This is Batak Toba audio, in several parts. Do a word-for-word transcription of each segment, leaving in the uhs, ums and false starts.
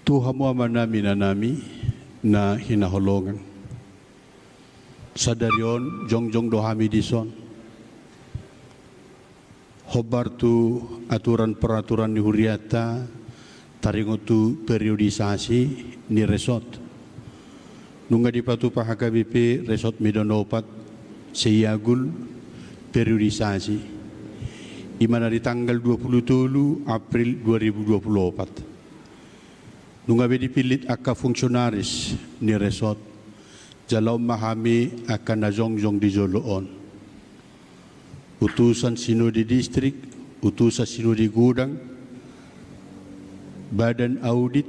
Tu hamu amanami, inanami na hinaholongan. Sadari on jongjong do hami dison hombar tu aturan peraturan ni hurianta taringot tu periodisasi ni resort. Nunga dipatupa H K B P Resort Medan Opat Seiagul periodisasi, i ma na di tanggal dua puluh tolu April dua ribu dua puluh opat. Nunga be dipillit angka fungsionaris ni resort, jala on ma hami angka na jongjong di jolo on: utusan sinode distrik, utusan sinode godang, badan audit,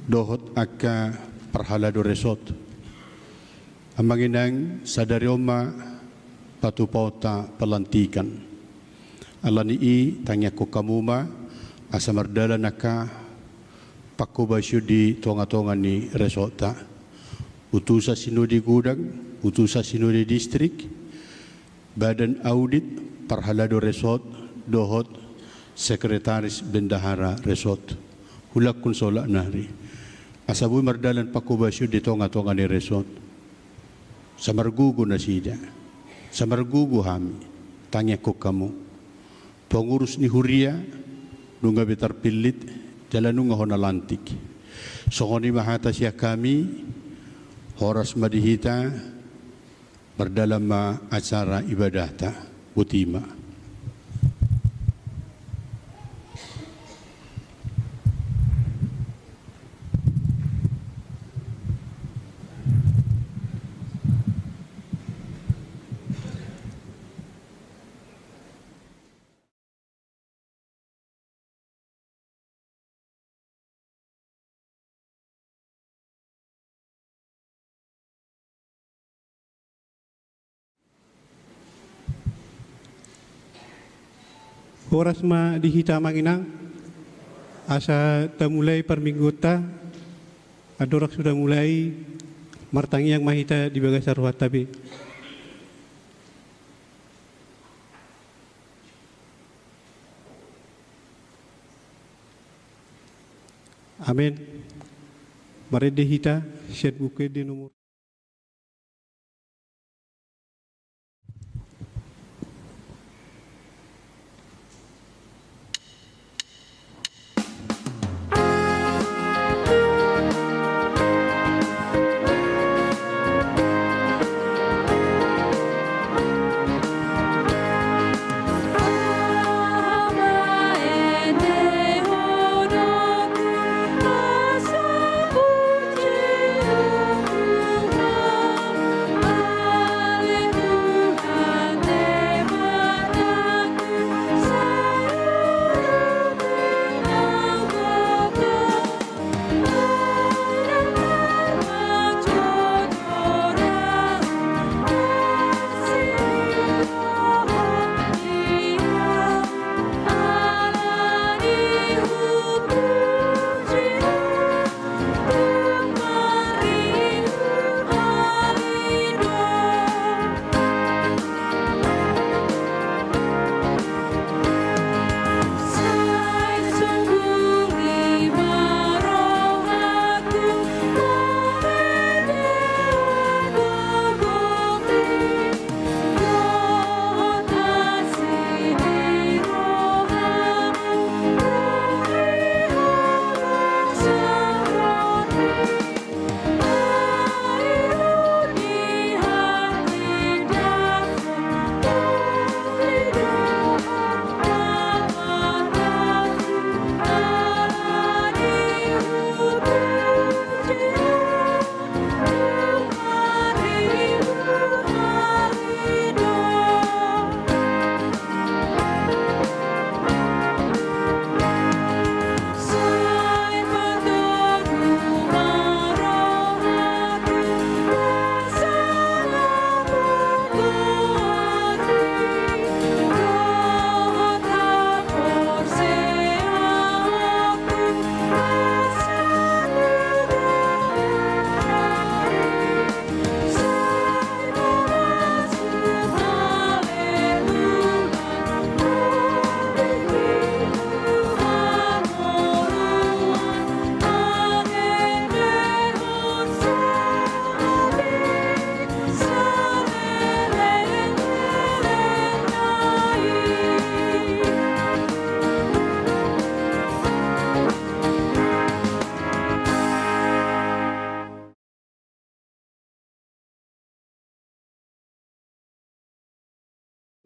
dohot angka parhalado resort. Amang inang, sadari on ma patupaonta pelantikan. Alani i tangiangkon hamu ma asa mardalan angka pangkobasion di tongatonga ni resortta. Utusan sinode godang, utusan sinode distrik, badan audit, parhalado resort, dohot sekretaris bendahara resort. Hulangkon solak nari asa boi mardalan pangkobasion di tongatonga ni resort. Asa margogo nasida, asa margogo hami, tangiangkon hamu. Pengurus ni huria nunga be tarpillit jala nunga hona lantik. Songon i ma hata sian hami, horas ma di hita, mardalan ma acara ibadahta. Boti ma. Horas ma di hita amang inang, asa tamulai parmingguonta. Andorang sudah mulai, martangiang ma hita di bagasan rohanta be. Amen. Marende hita sian Buku Ende nomor.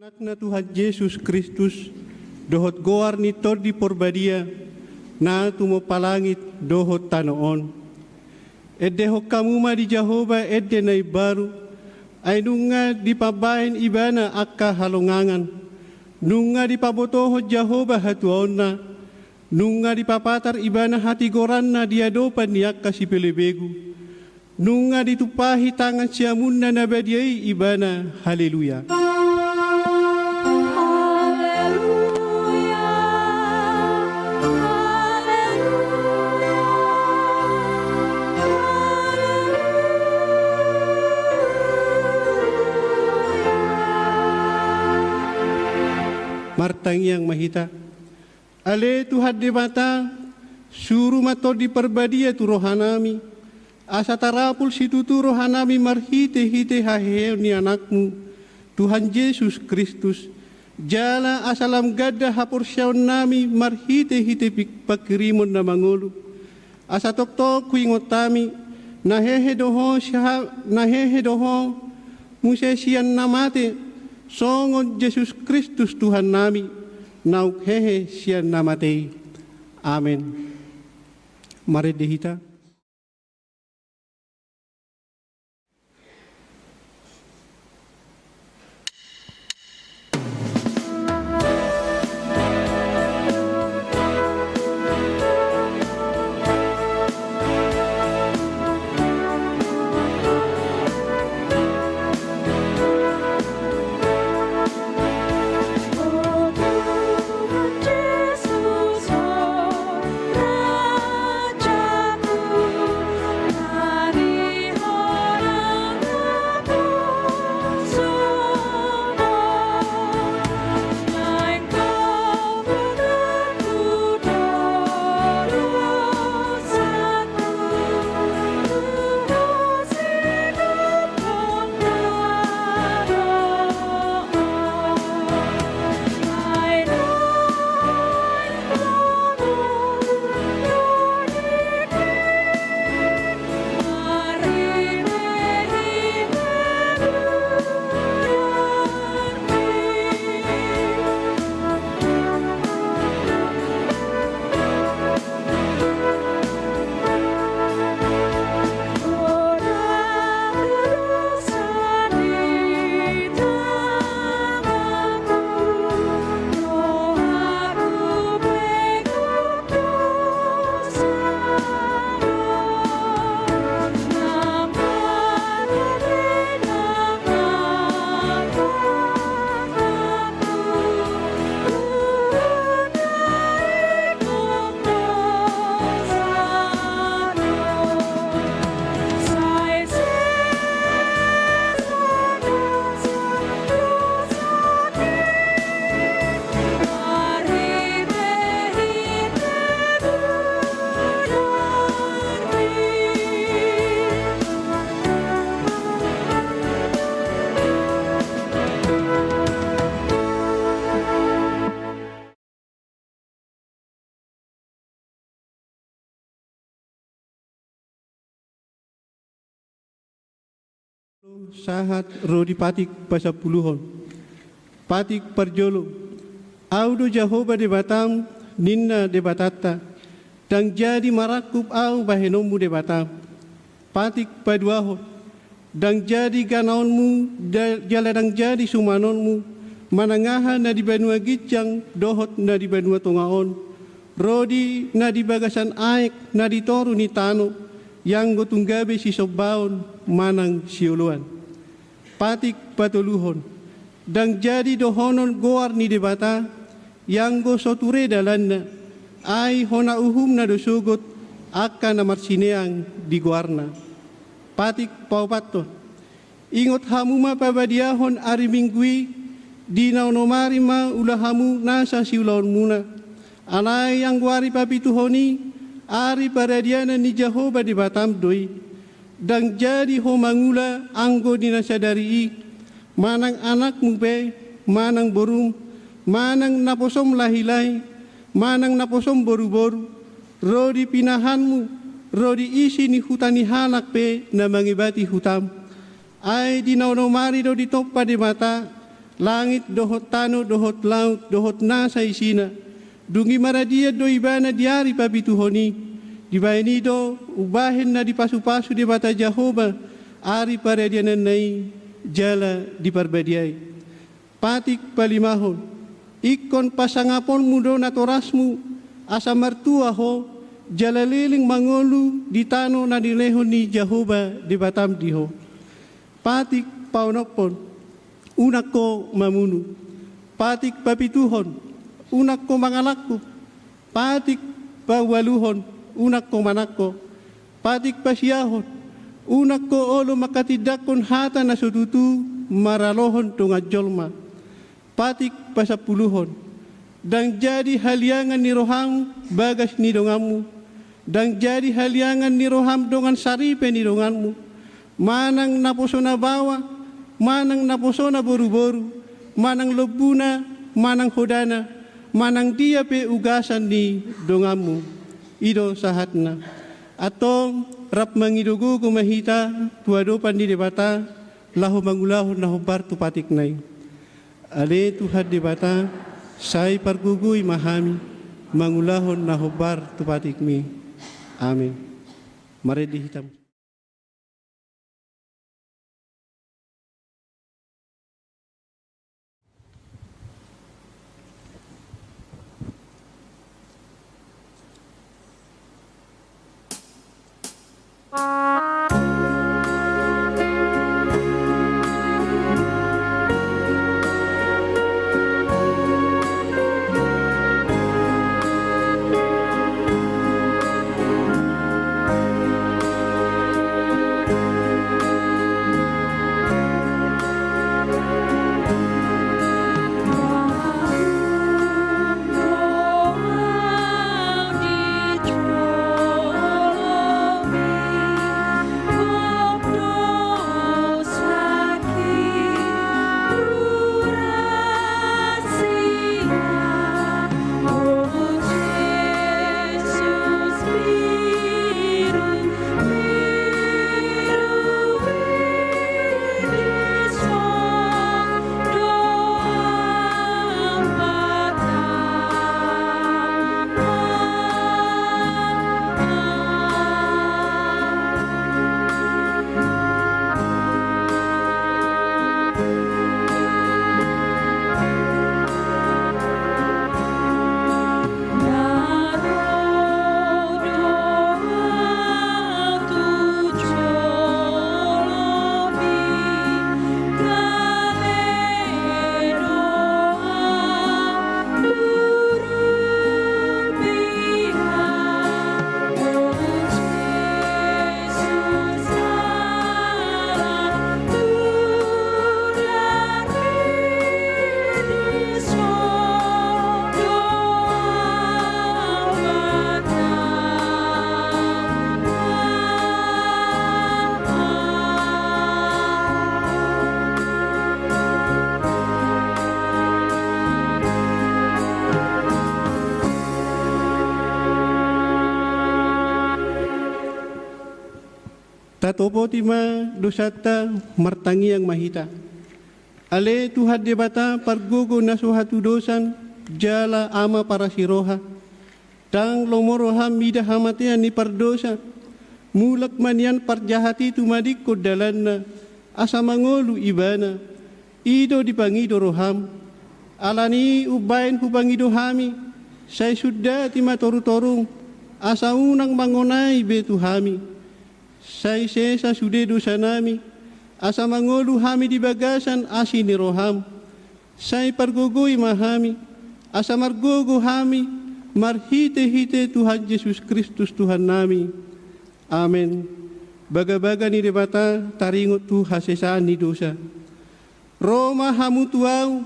Anakna Tuhan Jesus Kristus, dohot goar ni Tondi Porbadia, na tumompa langit dohot tano on. Endehon hamu ma di Jahowa ende na imbaru, ai nunga dipambahen ibana angka halongangan. Nunga dipabotohon Jahowa hatuaonna, nunga dipapatar ibana hatigoranna di adopan ni angka sipelebegu. Nunga ditumpahi tangan siamunna na badia i ibana. Haleluya. Haleluya. Haleluya. Haleluya. Martangiang ma hita. Ale Tuhan Debata, suru ma Tondi Parbadia tu rohanami, asa tarapul situtu rohanami marhitehite haheheon ni Anakmu, Tuhan Jesus Kristus, jala asa lam ganda haporseaonnami marhitehite pik-, panghirimon na mangolu. Asa tongtong huingot hami, na hehe do Ho siha-, na hehe do Ho muse sian na mate, songon Jesus Kristus Tuhannami, naung hehe sian na mate i. Amen. Marende hita. Sahat ro di patik pasampuluhon. Patik parjolo. Ahu do Jahowa Debatam, ninna Debatanta, ndang jadi marangkup ahu bahenonmu Debatam. Patik paduahon. Ndang jadi ganaonmu, da-, jala ndang jadi sumanonmu, manang aha na di banua ginjang dohot na di banua tonga on, ro di na di bagasan aek na di toru ni tano, ianggo tung gabe sisombaon manang sioloan. Patik patoluhon. Ndang jadi dohonon goar ni Debata, ianggo so ture dalanna, ai hona uhumna do sogot angka na marsineang di goarna. Patik paopathon. Ingot hamu ma pabadiahon ari Minggu i, di na onom ari ma ula hamu nasa siulaonmuna. Alai anggo ari papituhon i, ari paradianan ni Jahowa Debatam do i. Ndang jadi ho mangula anggo di na sadari i, manang anakmu pe, manang borum, manang naposom lahilahi, manang naposom boruboru, ro di pinahanmu, ro di isi ni huta ni halak pe na mangebati hutam. Ai di na onom ari do ditompa Debata, Langit dohot tano dohot laut dohot nasa isina, dung i maradian do ibana di ari papituhon i. Dibahen i do umbahen na dipasupasu Debata Jahowa ari paradiananna i jala diparbadiai. Patik palimahon, ingkon pasangaponmu do natorasmu, asa martua ho, jala leleng mangolu di tano na nilehon ni Jahowa Debatam di ho. Patik paonomhon, unang ho mamunu. Patik papituhon, unang ho mangalangkup. Patik paualuhon, unang ho manangko. Patik pasiahon, unang ho olo manghatindanghon hata na so tutu maralohon dongan jolma. Patik pasampuluhon, ndang jadi haliangan ni roham bagas ni donganmu, ndang jadi haliangan ni roham dongan saripe ni donganmu, manang naposona baoa, manang naposona boruboru, manang lombuna, manang hodana, manang dia pe ugasan ni donganmu. I do sahatna. Antong rap mangido gogo ma hita tu adopan ni Debata, laho mangulahon na hombar tu patikna i. Ale Tuhan Debata, sai pargogoi ma hami mangulahon na hombar tu patikmi. Amen. Marende hita. Tatopoti ma dosanta, martangiang ma hita. Ale Tuhan Debata, pargogo na so hatudosan, jala Ama parasiroha. Ndang lomo roham mida hamatean ni pardosa. Mulak ma nian parjahat i tumadingkon dalanna, asa mangolu ibana. I do dipangido roham. Alani i umbahen hupangido hami, sai sundati ma torutorum, asa unang mangonai be tu hami. Sai sesa sude dosanami, asa mangolu hami di bagasan asi ni roham. Sai pargogoi ma hami, asa margogo hami, marhitehite Tuhan Jesus Kristus Tuhannami. Amen. Bagabaga ni Debata taringot tu hasesaan ni dosa. Ro ma hamu tu ahu,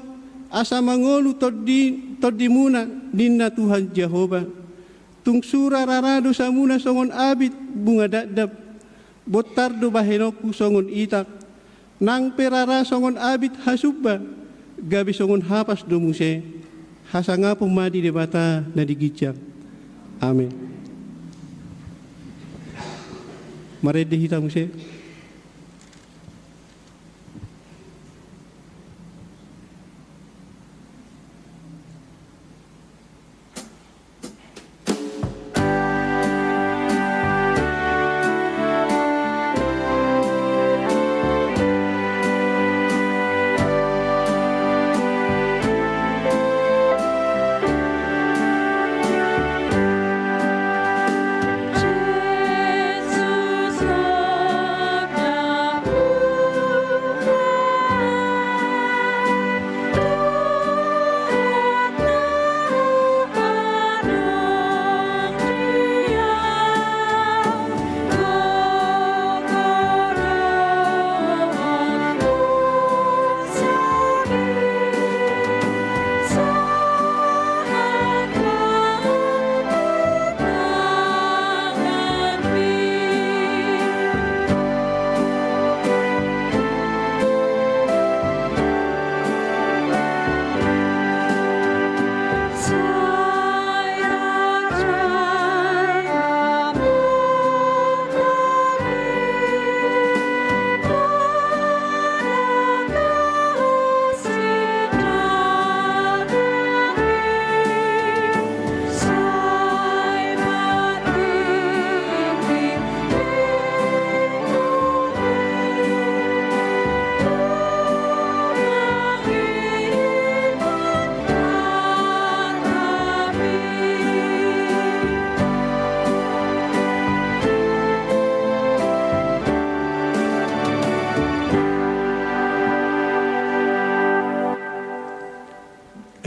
asa mangolu tondi, tondimuna, ninna Tuhan Jahowa. Tung sura rara dosamuna songon abit bunga dakdak, bontar do bahenonku songon itak. Nang pe rara songon abit hasumba, gabe songon hapas do muse. Hasangapon ma di Debata na di ginjang. Amen. Marende hita muse.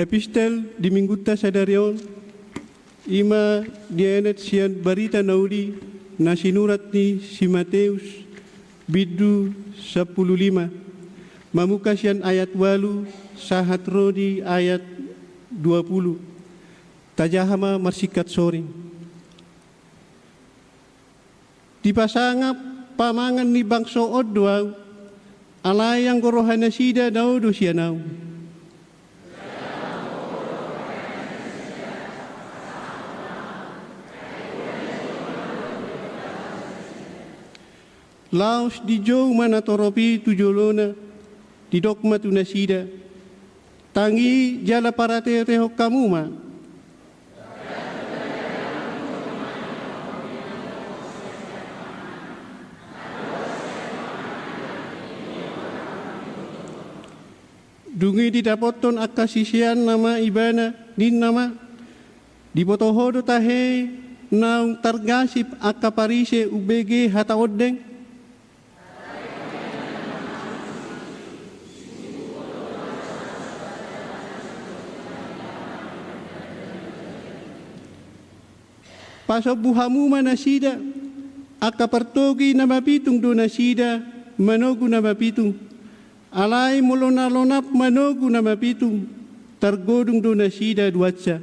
Epistel di minggunta sadari on, i ma dienet sian Barita Na Uli na sinurat ni si Mateus, bindu sampulu lima, mamungka sian ayat ualu sahat ro di ayat dua pulu. Tajaha ma marsingkat soring. Dipasangap pamangan ni bangso on do Ahu, alai anggo rohanasida dao do sian Ahu. Laos dijou ma natorop i tu jolona, didok ma tu nasida: Tangi jala parateatehon hamu ma. Dung i didapothon angka siseanna ma Ibana, ninna ma: Diboto Ho do tahe naung targasip angka Parise umbege hata ondeng? Pasombu hamu ma nasida. Angka partogi na mapitung do nasida manogu na mapitung. Alai molo na lonap manogu na mapitung, targodung do nasida duansa.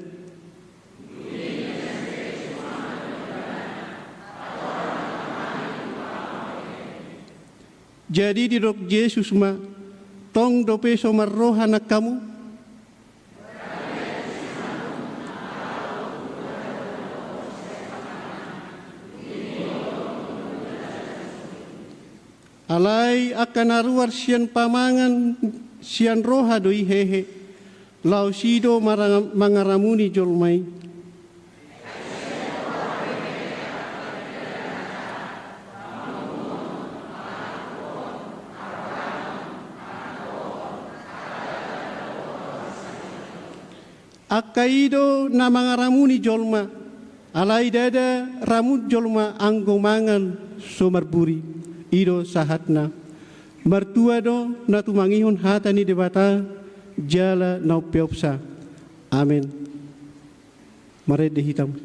Jadi didok Jesus ma: Tong dope so marroha nang hamu? Alai angka na ruar sian pamangan sian roha do i hehe, laos i do maranga-, mangaramuni jolma i. Angka i do na mangaramuni jolma, alai ndada ramut jolma anggo mangan so marburi. I do sahatna. Martua do na tumangihon hata ni Debata jala na umpeopsa. Amen. Marende hita ma.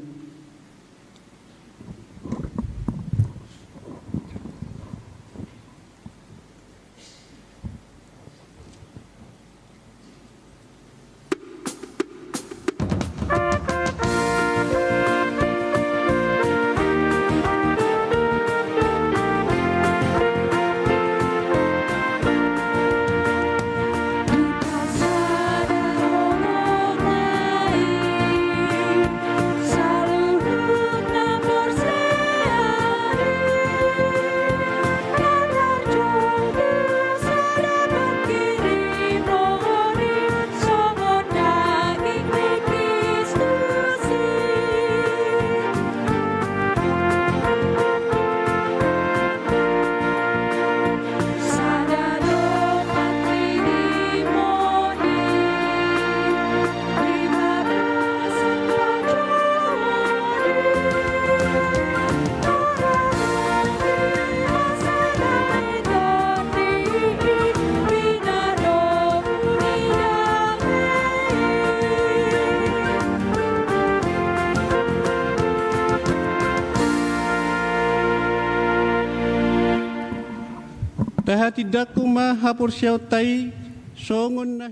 Tahatindangkon ma haporseaonta i songon na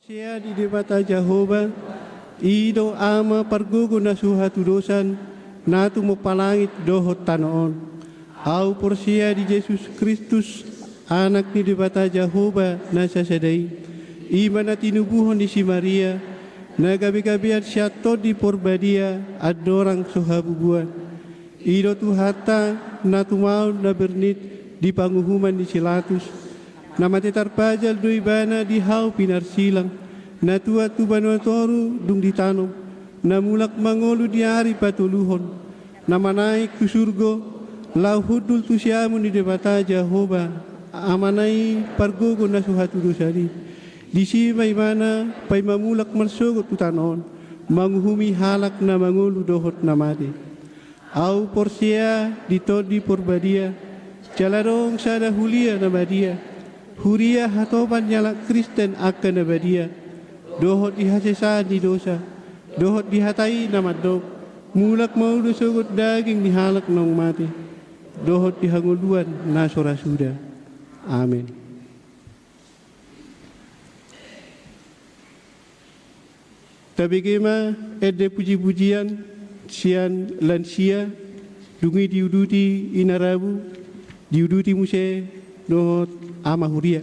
Porsea di Debata Jahowa, i do Ama pargogo na so hatudosan, na tumompa langit dohot tano on. Ahu porsea di Jesus Kristus, Anak ni Debata Jahowa na sasada i, i ma na tinubuhon ni si Maria, na gabegabean sian Tondi Porbadia, andorang so habubuan. I do Tuhanta na tumaon na bernit di panguhuman ni si Latus, na mate tarpajal do Ibana di hau pinarsilang, na tuat tu banua toru dung ditanom, na mulak mangolu di ari patoluhon, na manaek tu surgo, laho hundul tu siamun ni Debata Jahowa, Amana i pargogo na so hatudosan i. Disi ma Ibana paima mulak marsogot tu tano on, manguhumi halak na mangolu dohot na mate. Ahu porsea di Tondi Porbadia, Jala adong sada huria na badia, huria hatopan ni halak Kristen angka na badia, dohot di hasesaan ni dosa, dohot di hata i na mandok, mulak ma olo sogot daging ni halak naung mate, dohot di hangoluan na so ra suda. Amen. Tabege ma ende pujipujian sian lansia, dung i diuduti inarabu, diuduti muse dohot ama huria.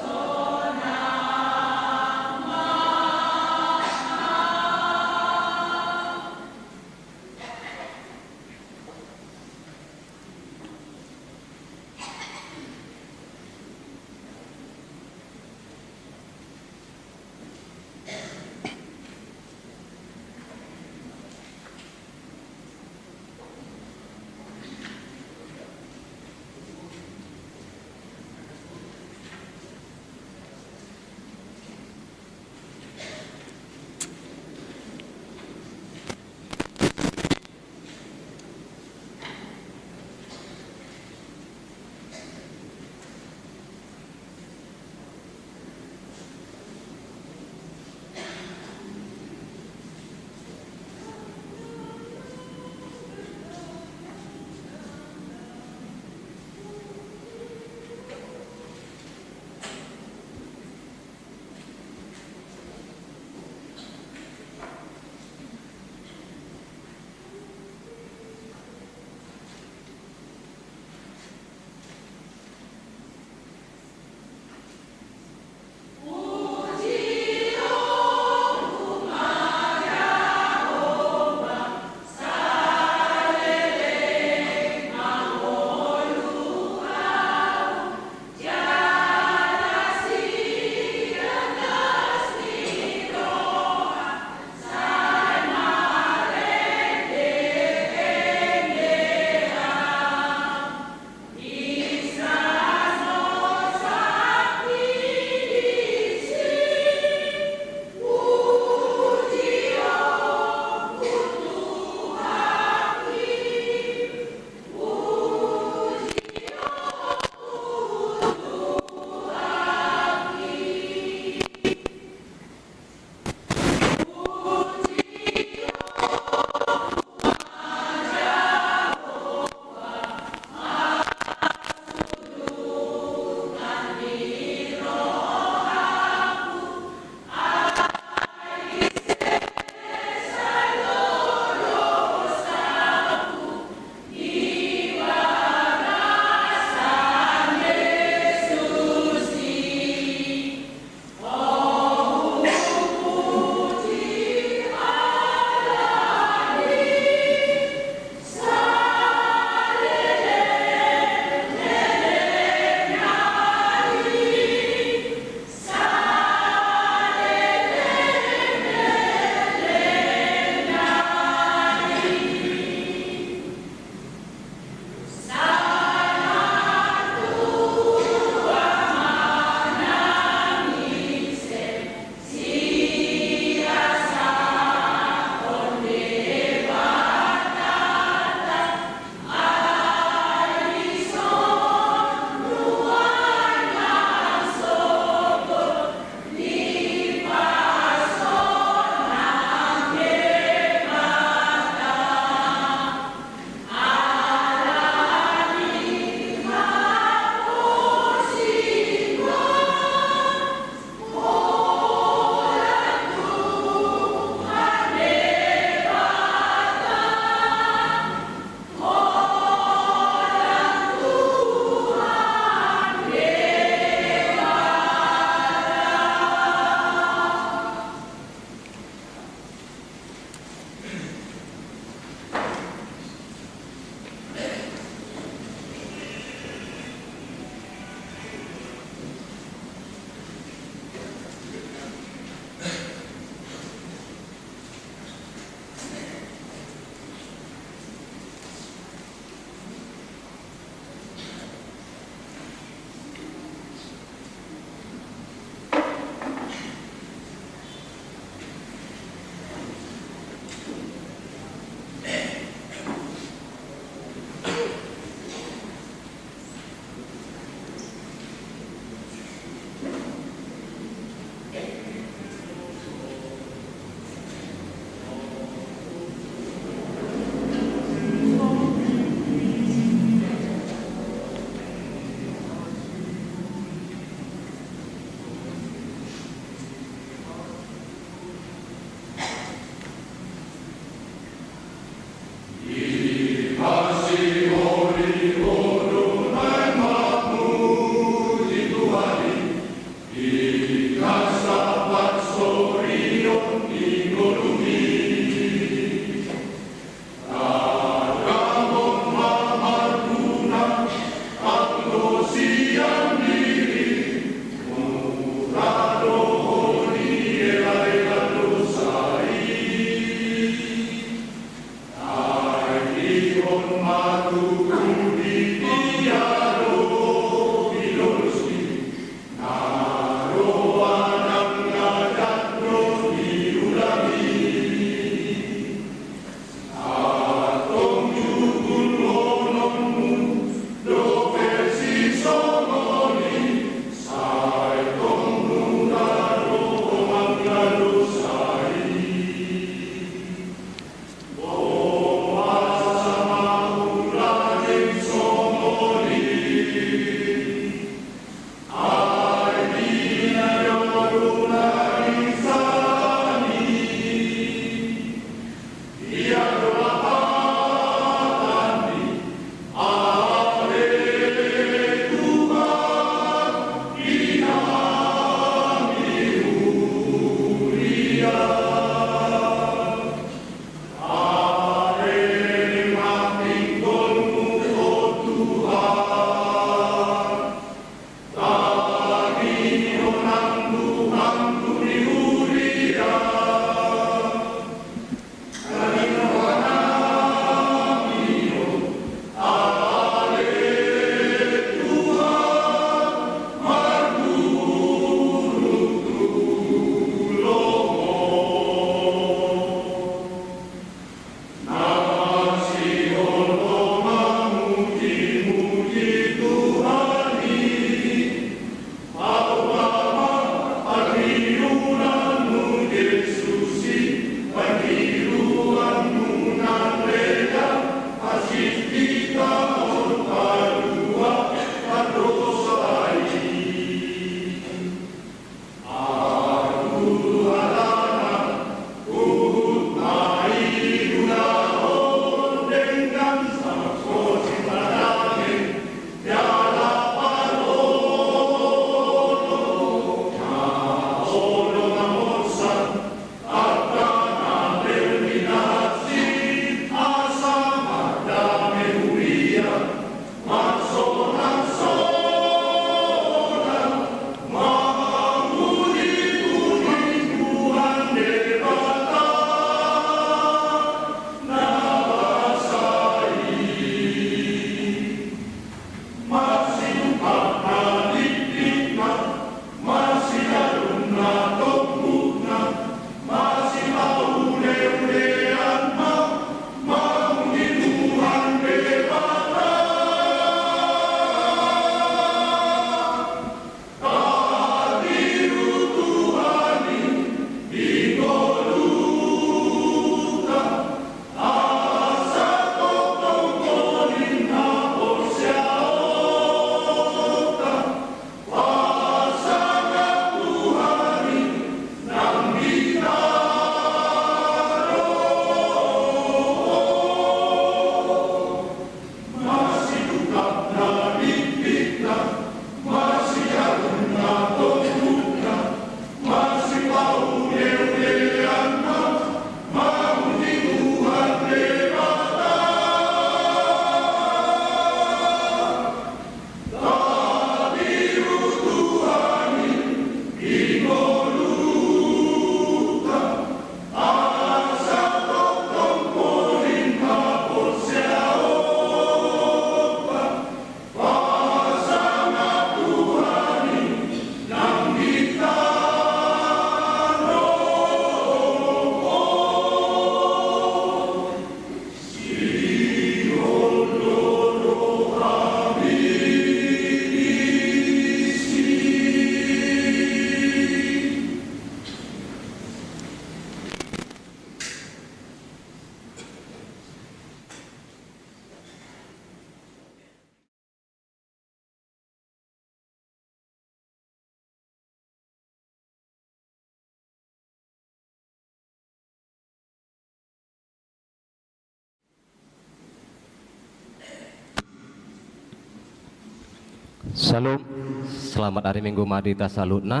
Syalom, selamat ari Minggu ma di hita saluhutna.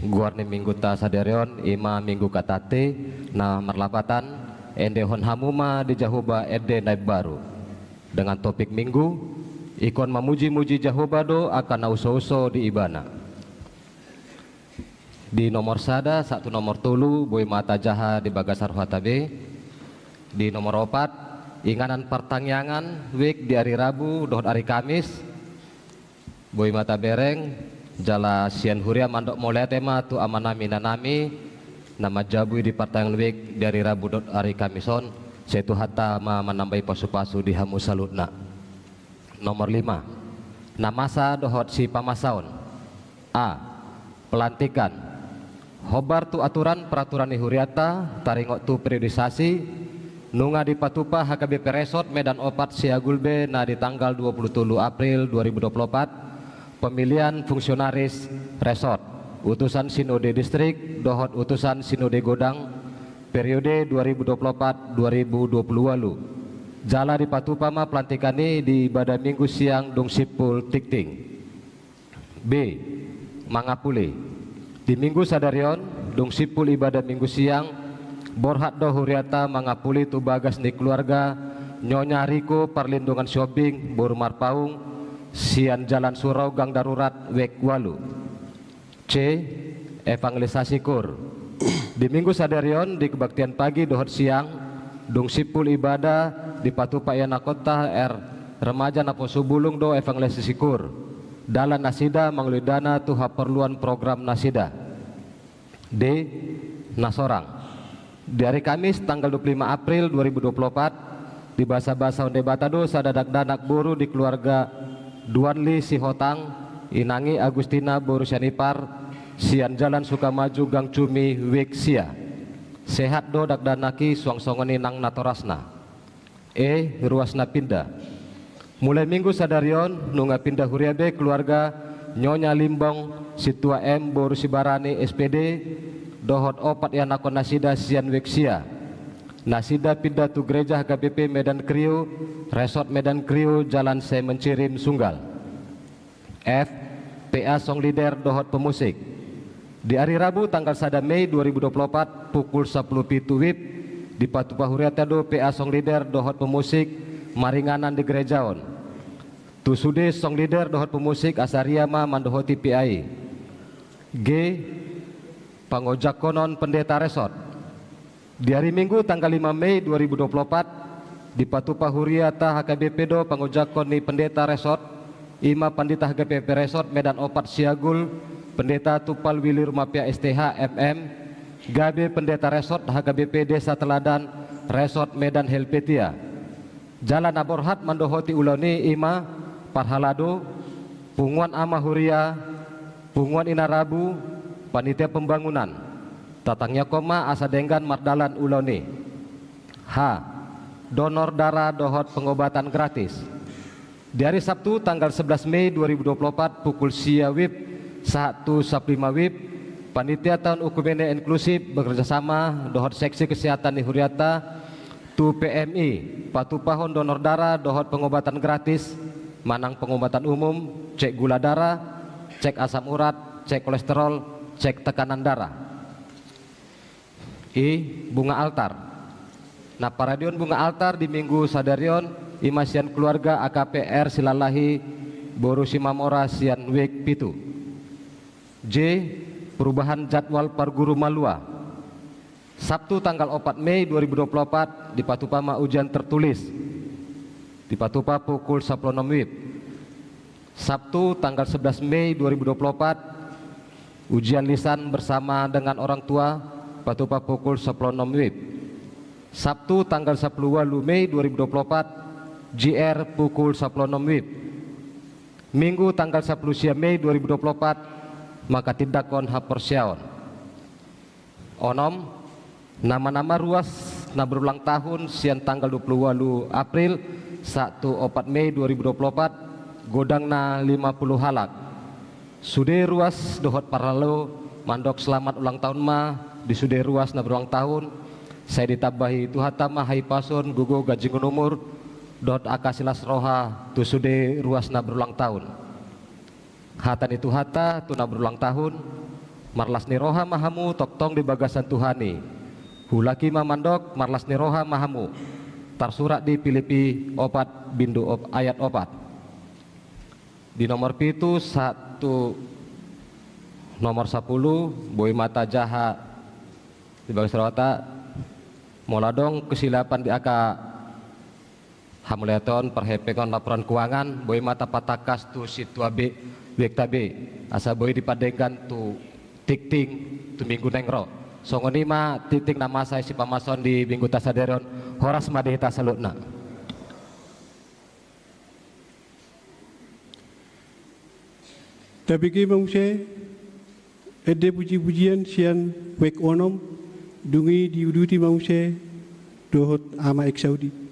Goar ni Mingguta sadari on i ma Minggu Katati, na marlapatan: Endehon hamu ma di Jahowa ende na imbaru. Dengan topik Minggu: Ingkon mamuji-muji Jahowa do angka na uso-uso di Ibana. Di nomor sada sahat tu nomor tolu boi ma tajaha di bagasan rohata be. Di nomor opat, inganan partangiangan wijk di ari Rabu dohot ari Kamis. Boi ma tabereng, jala sian huria mandok mauliate ma tu amanami inanami na manjabui di partangiangan wijk di ari Rabu dohot ari Kamis on. Sai Tuhanta ma manambai pasupasu di hamu saluhutna. Nomor lima, na masa dohot sipamasaon. A. Pelantikan. Hombar tu aturan peraturan ni hurianta taringot tu periodisasi, nunga dipatupa H K B P Resort Medan Opat Siagulbe na di tanggal dua puluh tolu April dua ribu dua puluh opat, pemilihan fungsionaris resort, utusan sinode distrik dohot utusan sinode godang, periode dua ribu dua puluh opat dua ribu dua puluh ualu. Jala dipatupa ma pelantikan i di ibada Minggu siang dung simpul tingting. B. Mangapuli. Di Minggu sadari on, dung simpul ibada Minggu siang, borhat do hurianta mangapuli tu bagas ni keluarga Nyonya Riko Parlindungan Sihombing boru Marpaung, sian Jalan Surau, Gang Darurat, wijk ualu. C. Evangelisasi koor. Di Minggu sadari on, di kebaktian pagi dohot siang, dung simpul ibada, dipatupa ianakhonta R. Remaja Naposo Bulung do evangelisasi koor. Dalan nasida mangulidana tu haporluan program nasida. D. Na sorang. Di ari Kamis tanggal dua puluh lima April dua ribu dua puluh opat, dibasabasahon Debata do sada dakdanak boru di keluarga Duanli Sihotang, inang i Agustina boru Sianipar, sian Jalan Sukamaju, Gang Cumi, wijk sia. Sehat do dakdanak i suang songon i nang natorasna. E. Ruas na pinda. Mulai Minggu sadari on, nunga pinda huria be keluarga Nyonya Limbong Sintua M boru Sibarani, S P D, dohot opat ianakhon nasida sian wijk sia. Nasida pinda tu gereja H K B P Medan Krio, Resort Medan Krio, Jalan Semen Cirim, Sunggal. F. P A song leader dohot pemusik. Di ari Rabu tanggal sada Mei dua ribu dua puluh opat pukul sapuluh pitu wib, dipatupa hurianta do P A song leader dohot pemusik maringanan di gereja on. Tu sude song leader dohot pemusik asa huria ma mandohoti P A i. G. Pangojakhonon pendeta resort. Di ari Minggu tanggal lima Mei dua ribu dua puluh opat, dipatupa hurianta H K B P do pangojakhon ni pendeta resort, i ma Pandita H K B P Resort Medan Opat Siagul, Pendeta Tumpal Willy Rumapia, S T H, M M, gabe pendeta resort H K B P Desa Teladan, Resort Medan Helvetia. Jala na borhat mandohoti ulaon i i ma parhalado, punguan ama huria, punguan ina rabu, panitia pembangunan. Tatangiangkon ma asa denggan mardalan ulaon i. H. Donor darah dohot pengobatan gratis. Di ari Sabtu tanggal sebelas Mei dua ribu dua puluh opat pukul sia wib sahat tu sampulu lima wib, panitia taon Oekumene Inklusif bekerjasama dohot seksi kesehatan ni hurianta tu P M I, patupahon donor darah dohot pengobatan gratis, manang pengobatan umum, cek gula darah, cek asam urat, cek kolesterol, cek tekanan darah. I. Bunga altar. Na paradion bunga altar di Minggu sadari on i ma sian keluarga A K P R Silalahi boru Simamora sian wijk pitu. J. Perubahan jadwal parguru malua. Sabtu tanggal opat Mei dua ribu dua puluh opat dipatupa ma ujian tertulis. Dipatupa pukul sampulu onom wib. Sabtu tanggal sebelas Mei dua ribu dua puluh opat, ujian lisan bersama dengan orang tua, patupa pukul sampulu onom wib. Sabtu tanggal sampulu ualu Mei dua ribu dua puluh opat, J R pukul sampulu onom wib. Minggu tanggal sampulu sia Mei dua ribu dua puluh opat, manghatindanghon haporseaon. Onom, nama-nama ruas na berulang tahun sian tanggal dua puluh ualu April sahat tu opat Mei dua ribu dua puluh opat, godangna lima puluh halak. Sude ruas dohot parhalado mandok selamat ulang tahun ma di sude ruas na berulang tahun, sai ditambahi Tuhanta ma hahipason, gogo, ganjingan umur dohot angka silas roha tu sude ruas na berulang tahun. Hata ni Tuhanta tu na berulang tahun: Marlas ni roha ma hamu tongtong di bagasan Tuhan i. Huhilala ma mandok: Marlas ni roha ma hamu. Tarsurat di Pilipi opat bindu op-, ayat opat. Di nomor pitu sahat tu nomor sampulu, boi ma tajaha di bagas rohanta. Molo adong kesilapan di angka hamauliateon, parhepeng on, laporan keuangan, boi ma tapatangkas tu sintua B, Birekta B, asa boi dipardenggan tu tingting tu minggu naeng ro. Songon i ma tingting na masa i sipamasaon di minggu na sadari on. Horas ma di hita saluhutna. Tabege ma muse ende pujipujian sian wijk onom, dung i diuduti ma muse dohot Ama Eksaudi.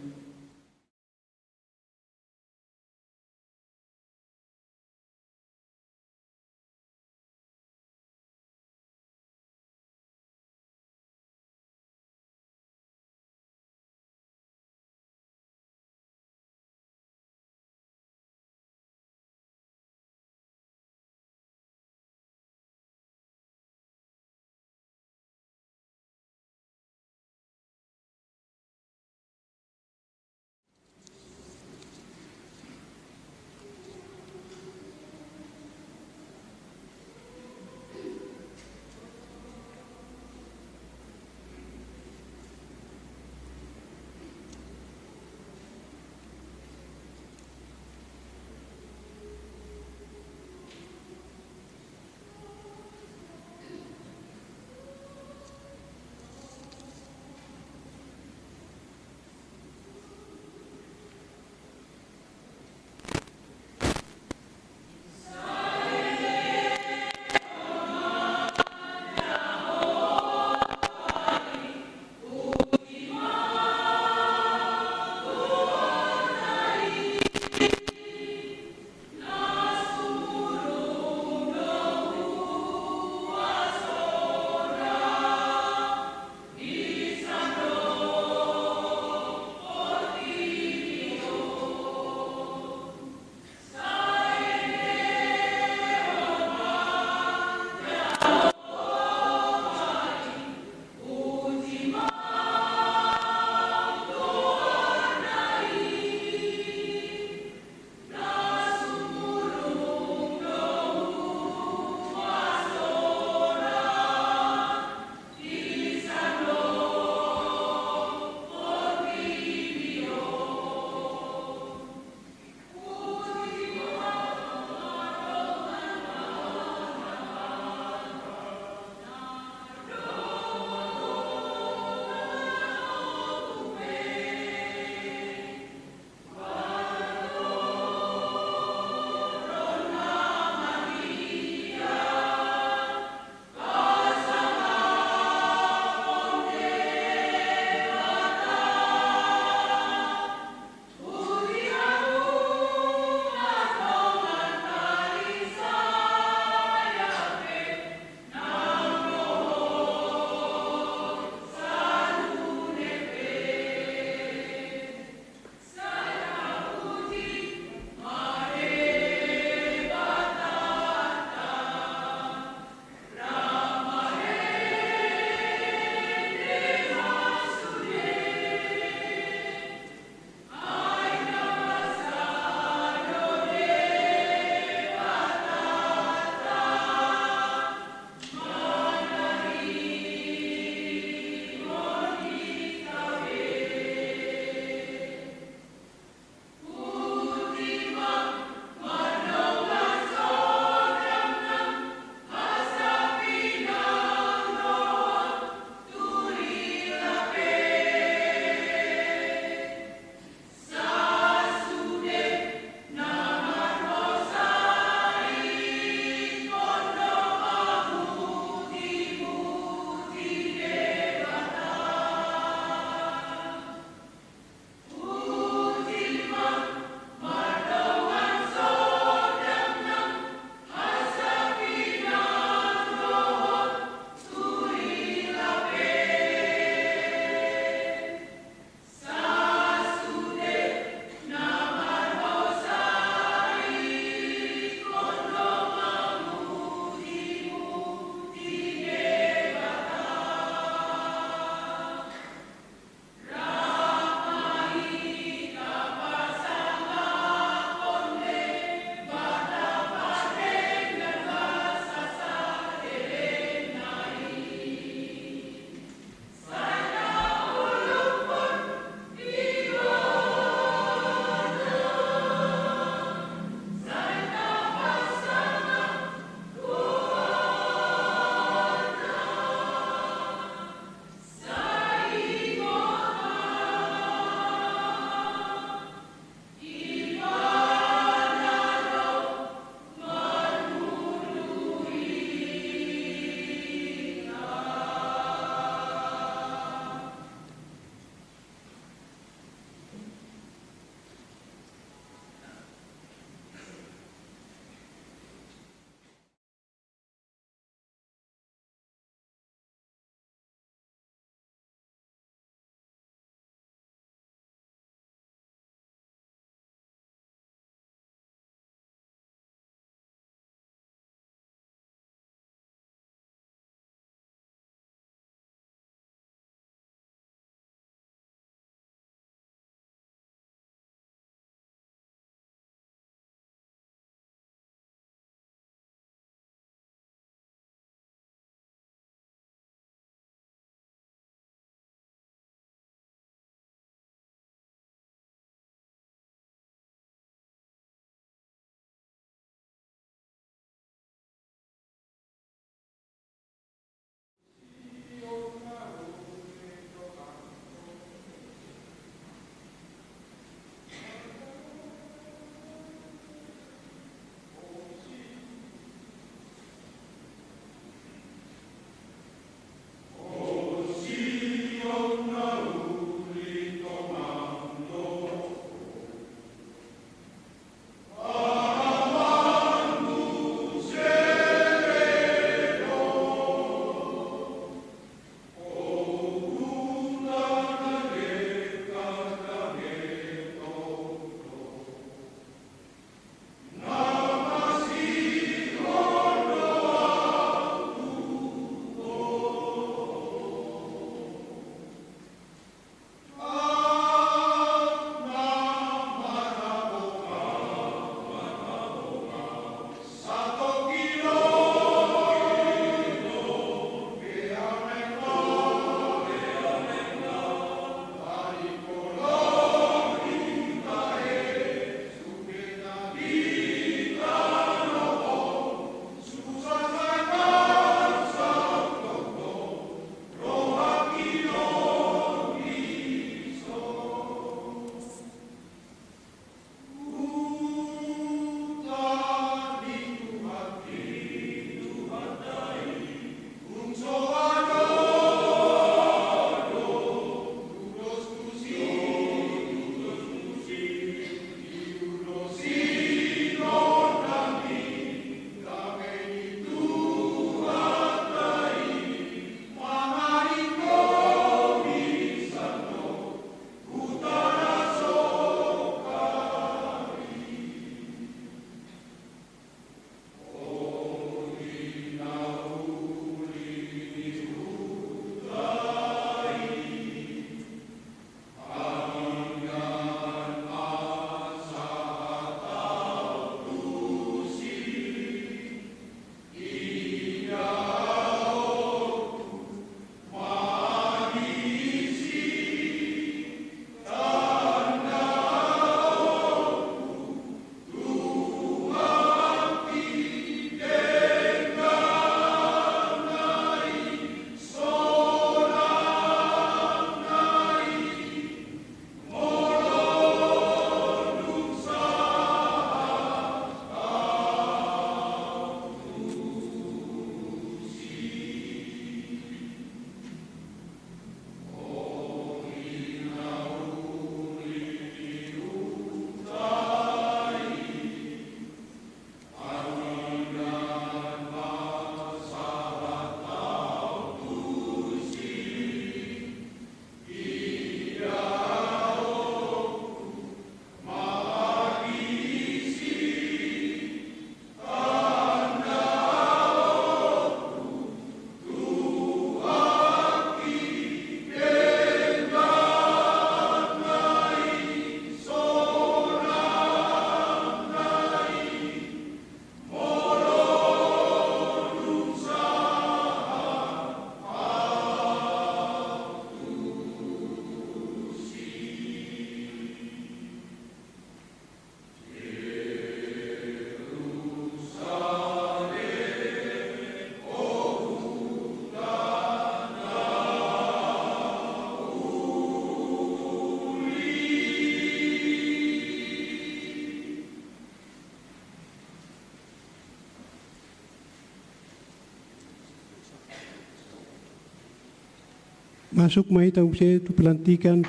Masuk ma hita muse tu pelantikan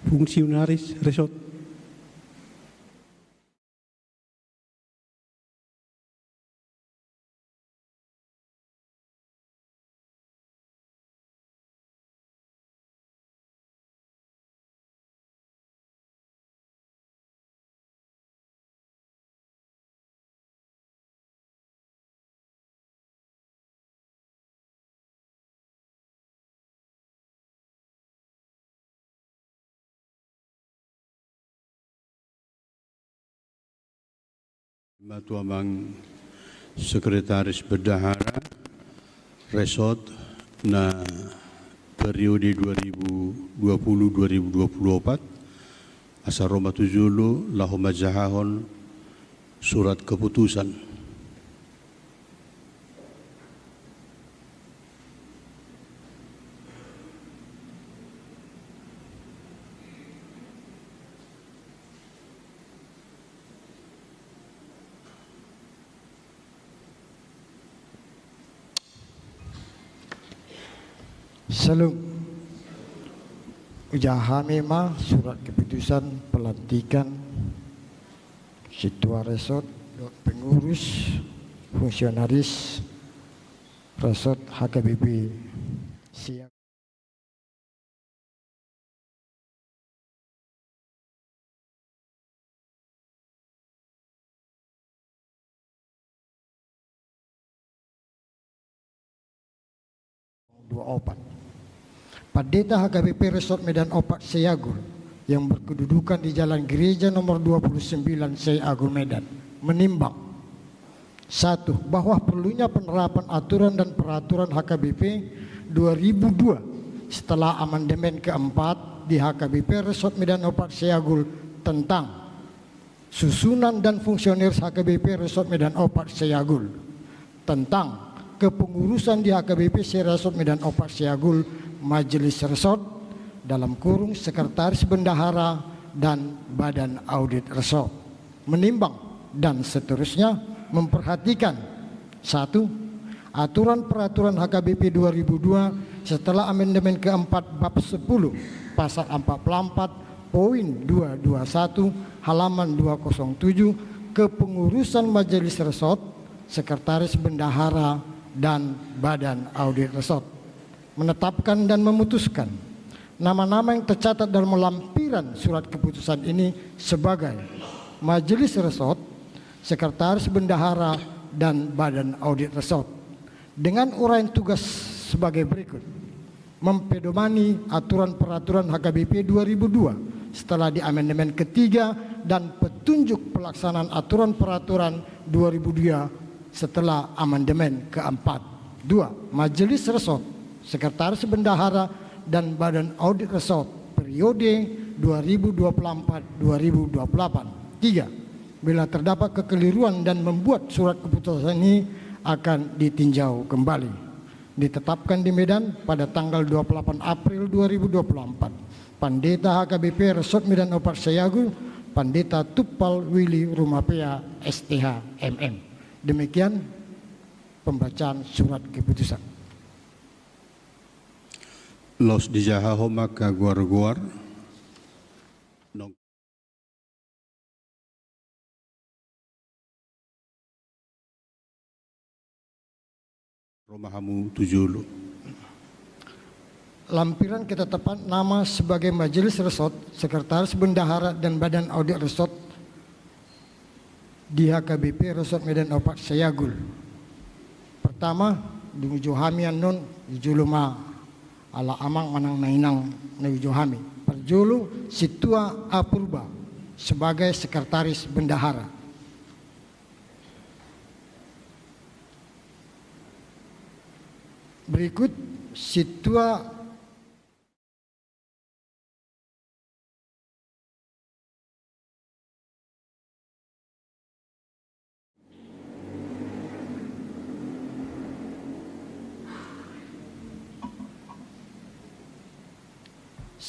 fungsionaris resort. Ma tu amang sekretaris bendahara resort na periode dua ribu dua puluh dua ribu dua puluh opat, asa ro ma tu jolo laho manjahahon surat keputusan. Salam. Hujaha hami ma surat keputusan pelantikan sintua resort dohot pengurus fungsionaris resort H K B P Siak. Dua opat. Pandita H K B P Resort Medan Opat Seyagul yang berkedudukan di Jalan Gereja nomor dua puluh sembilan Seyagul Medan menimbang, satu, bahwa perlunya penerapan aturan dan peraturan H K B P dua ribu dua setelah amandemen keempat di H K B P Resort Medan Opat Seyagul tentang susunan dan fungsionaris H K B P Resort Medan Opat Seyagul, tentang kepengurusan di H K B P se-Resort Medan Opat Seyagul, Majelis Resort, dalam kurung Sekretaris Bendahara dan Badan Audit Resort. Menimbang dan seterusnya memperhatikan, satu, aturan peraturan H K B P dua ribu dua setelah amandemen keempat bab sepuluh pasal empat puluh empat poin dua dua satu halaman dua kosong tujuh, kepengurusan Majelis Resort, Sekretaris Bendahara dan Badan Audit Resort. Menetapkan dan memutuskan nama-nama yang tercatat dalam lampiran surat keputusan ini sebagai Majelis Resort, Sekretaris Bendahara, dan Badan Audit Resort, dengan uraian tugas sebagai berikut. Mempedomani aturan peraturan H K B P dua ribu dua setelah di amandemen ketiga dan petunjuk pelaksanaan aturan peraturan dua ribu dua setelah amandemen keempat. Dua, Majelis Resort, Sekretaris Bendahara, dan Badan Audit Resort periode dua ribu dua puluh empat dua ribu dua puluh delapan. Tiga, bila terdapat kekeliruan dan membuat surat keputusan ini akan ditinjau kembali. Ditetapkan di Medan pada tanggal dua puluh delapan April dua ribu dua puluh empat. Pandita H K B P Resort Medan Opat Seyagul, Pandita Tumpal Willy Rumapea, S T H, M M. Demikian pembacaan surat keputusan. Laos dijaha ho ma angka goar-goar. Ro ma hamu tu jolo. Lampiran ketetapan nama sebagai Majelis Resort, Sekretaris Bendahara, dan Badan Audit Resort di H K B P Resort Medan Opat Seyagul. Pertama, dung ujo hami annon, ujo ma ala amang manang na inang na ujo hami. Parjolo, Sintua A Purba sebagai Sekretaris Bendahara. Berikut, Sintua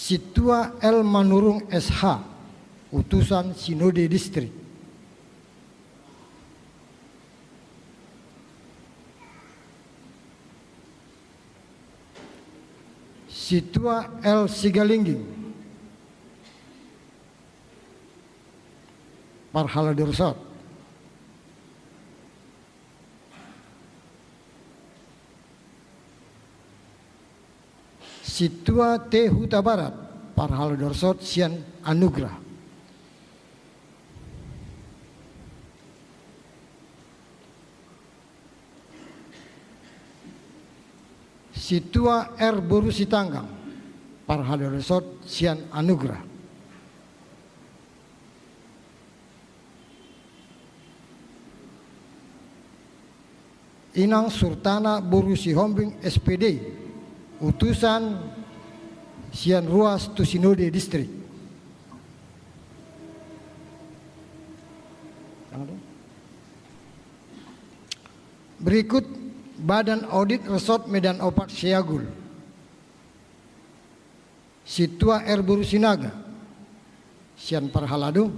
Sintua L Manurung S H, Utusan Sinode Distrik. Sintua R Sigalingging, parhalado resort. Sintua T Hutabarat, parhalado resort sian Anugrah. Sintua R Boru Sitanggang, parhalado resort sian Anugrah. Inang Surtana Boru Sihombing, S P D, utusan sian ruas tu sinode distrik. Berikut Badan Audit Resort Medan Opat Seyagul. Sintua R Boru Sinaga, sian parhalado.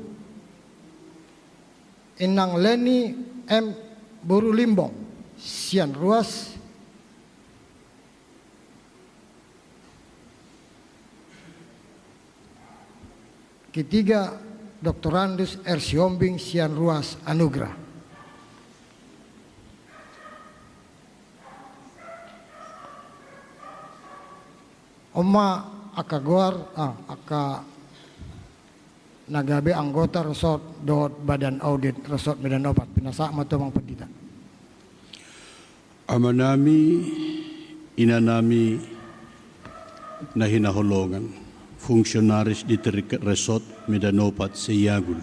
Inang Leni M Boru Limbong, sian ruas. Ketiga, Doktorandus R Sihombing, sian ruas Anugrah. On ma angka goar, ah, angka na gabe anggota resort dohot Badan Audit Resort Medan Opat. Pinasahat ma tu Amang Pandita. Amanami, inanami na hinaholongan, fungsionaris di tingkat resort Medan Opat Seyagul.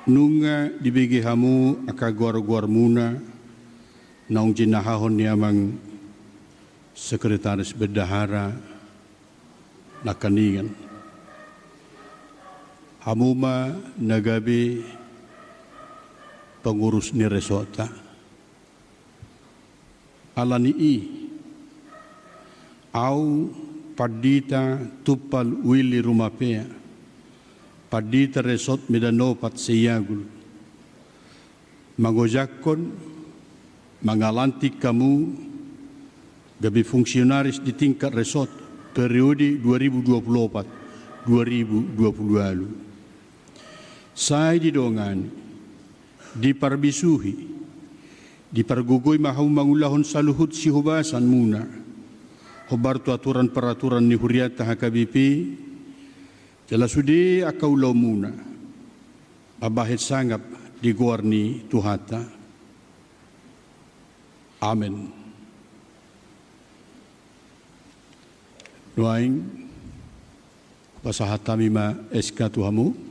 Nunga dibege hamu angka goar-goarmuna naung jinahahon ni Amang Sekretaris Bendahara nangkiningan. Hamu ma na gabe pengurus ni resortta. Ala ni i, au Pandita Tumpal Willy Rumapea, Pandita Resort Medan Opat Seyagul, mangojakhon, mangalantik hamu gabe fungsionaris di tingkat resort periode dua ribu dua puluh opat dua ribu dua puluh ualu. Sai didongani, diparbisuhi, dipargogoi ma hamu mangulahon saluhut sihobasanmuna hombar tu aturan-peraturan ni hurianta H K B P, jala sude angka ulaonmuna mambahen sangap di goar ni Tuhanta. Amen. Nuaeng, pasahat hami ma S K tu hamu.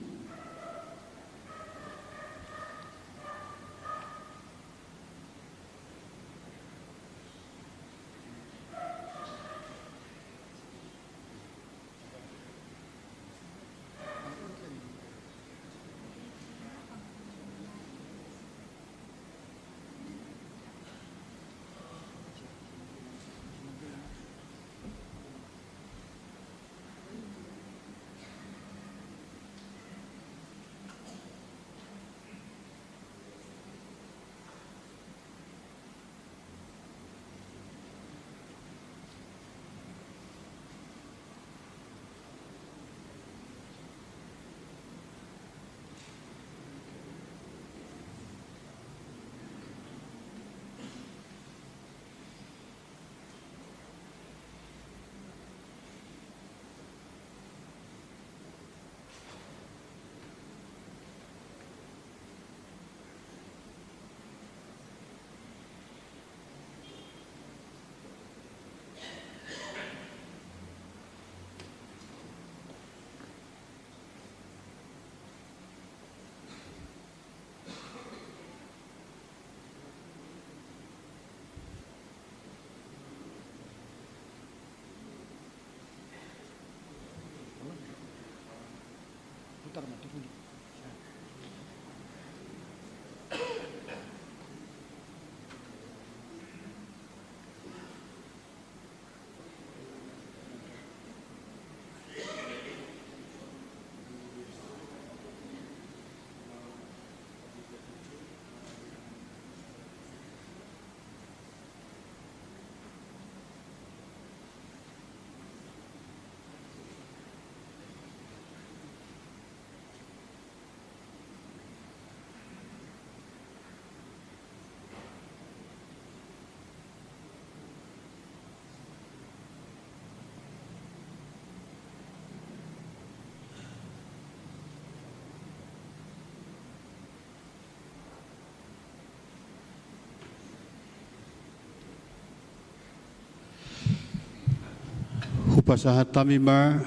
Pasahat hami ma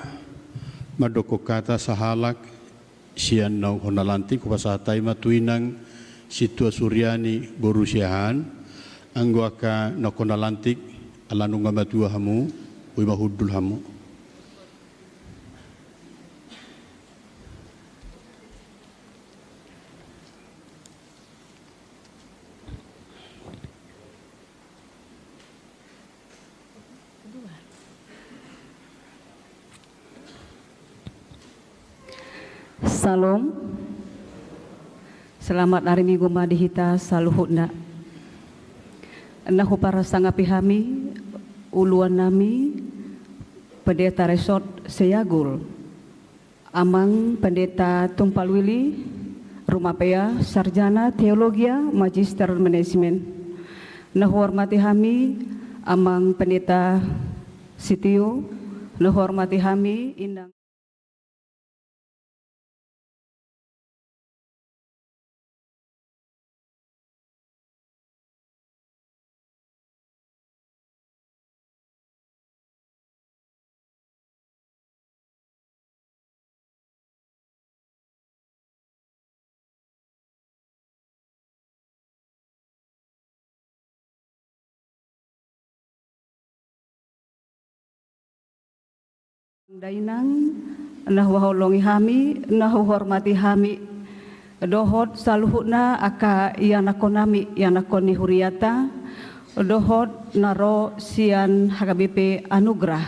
mandokkon hata sahalak sian naung hona lantik, hupasahat hami ma tu inang Sintua Suriani boru Siahaan, anggo angka naung hona lantik, ala nunga matua hamu, boi ma hundul hamu. Syalom. Selamat hari Minggu ma di hita saluhutna. Na huparsangapi hami uluan nami Pendeta Resort Seyagul, Amang Pendeta Tumpal Willy Rumapea, Sarjana Teologia, Magister Manajemen. Na huhormati hami Amang Pendeta Sitio, na huhormati hami inang Dainang, na huhaholongi hami, na huhormati hami, dohot saluhutna angka ianakhon nami, ianakhon ni huriata, dohot na ro sian H K B P Anugrah.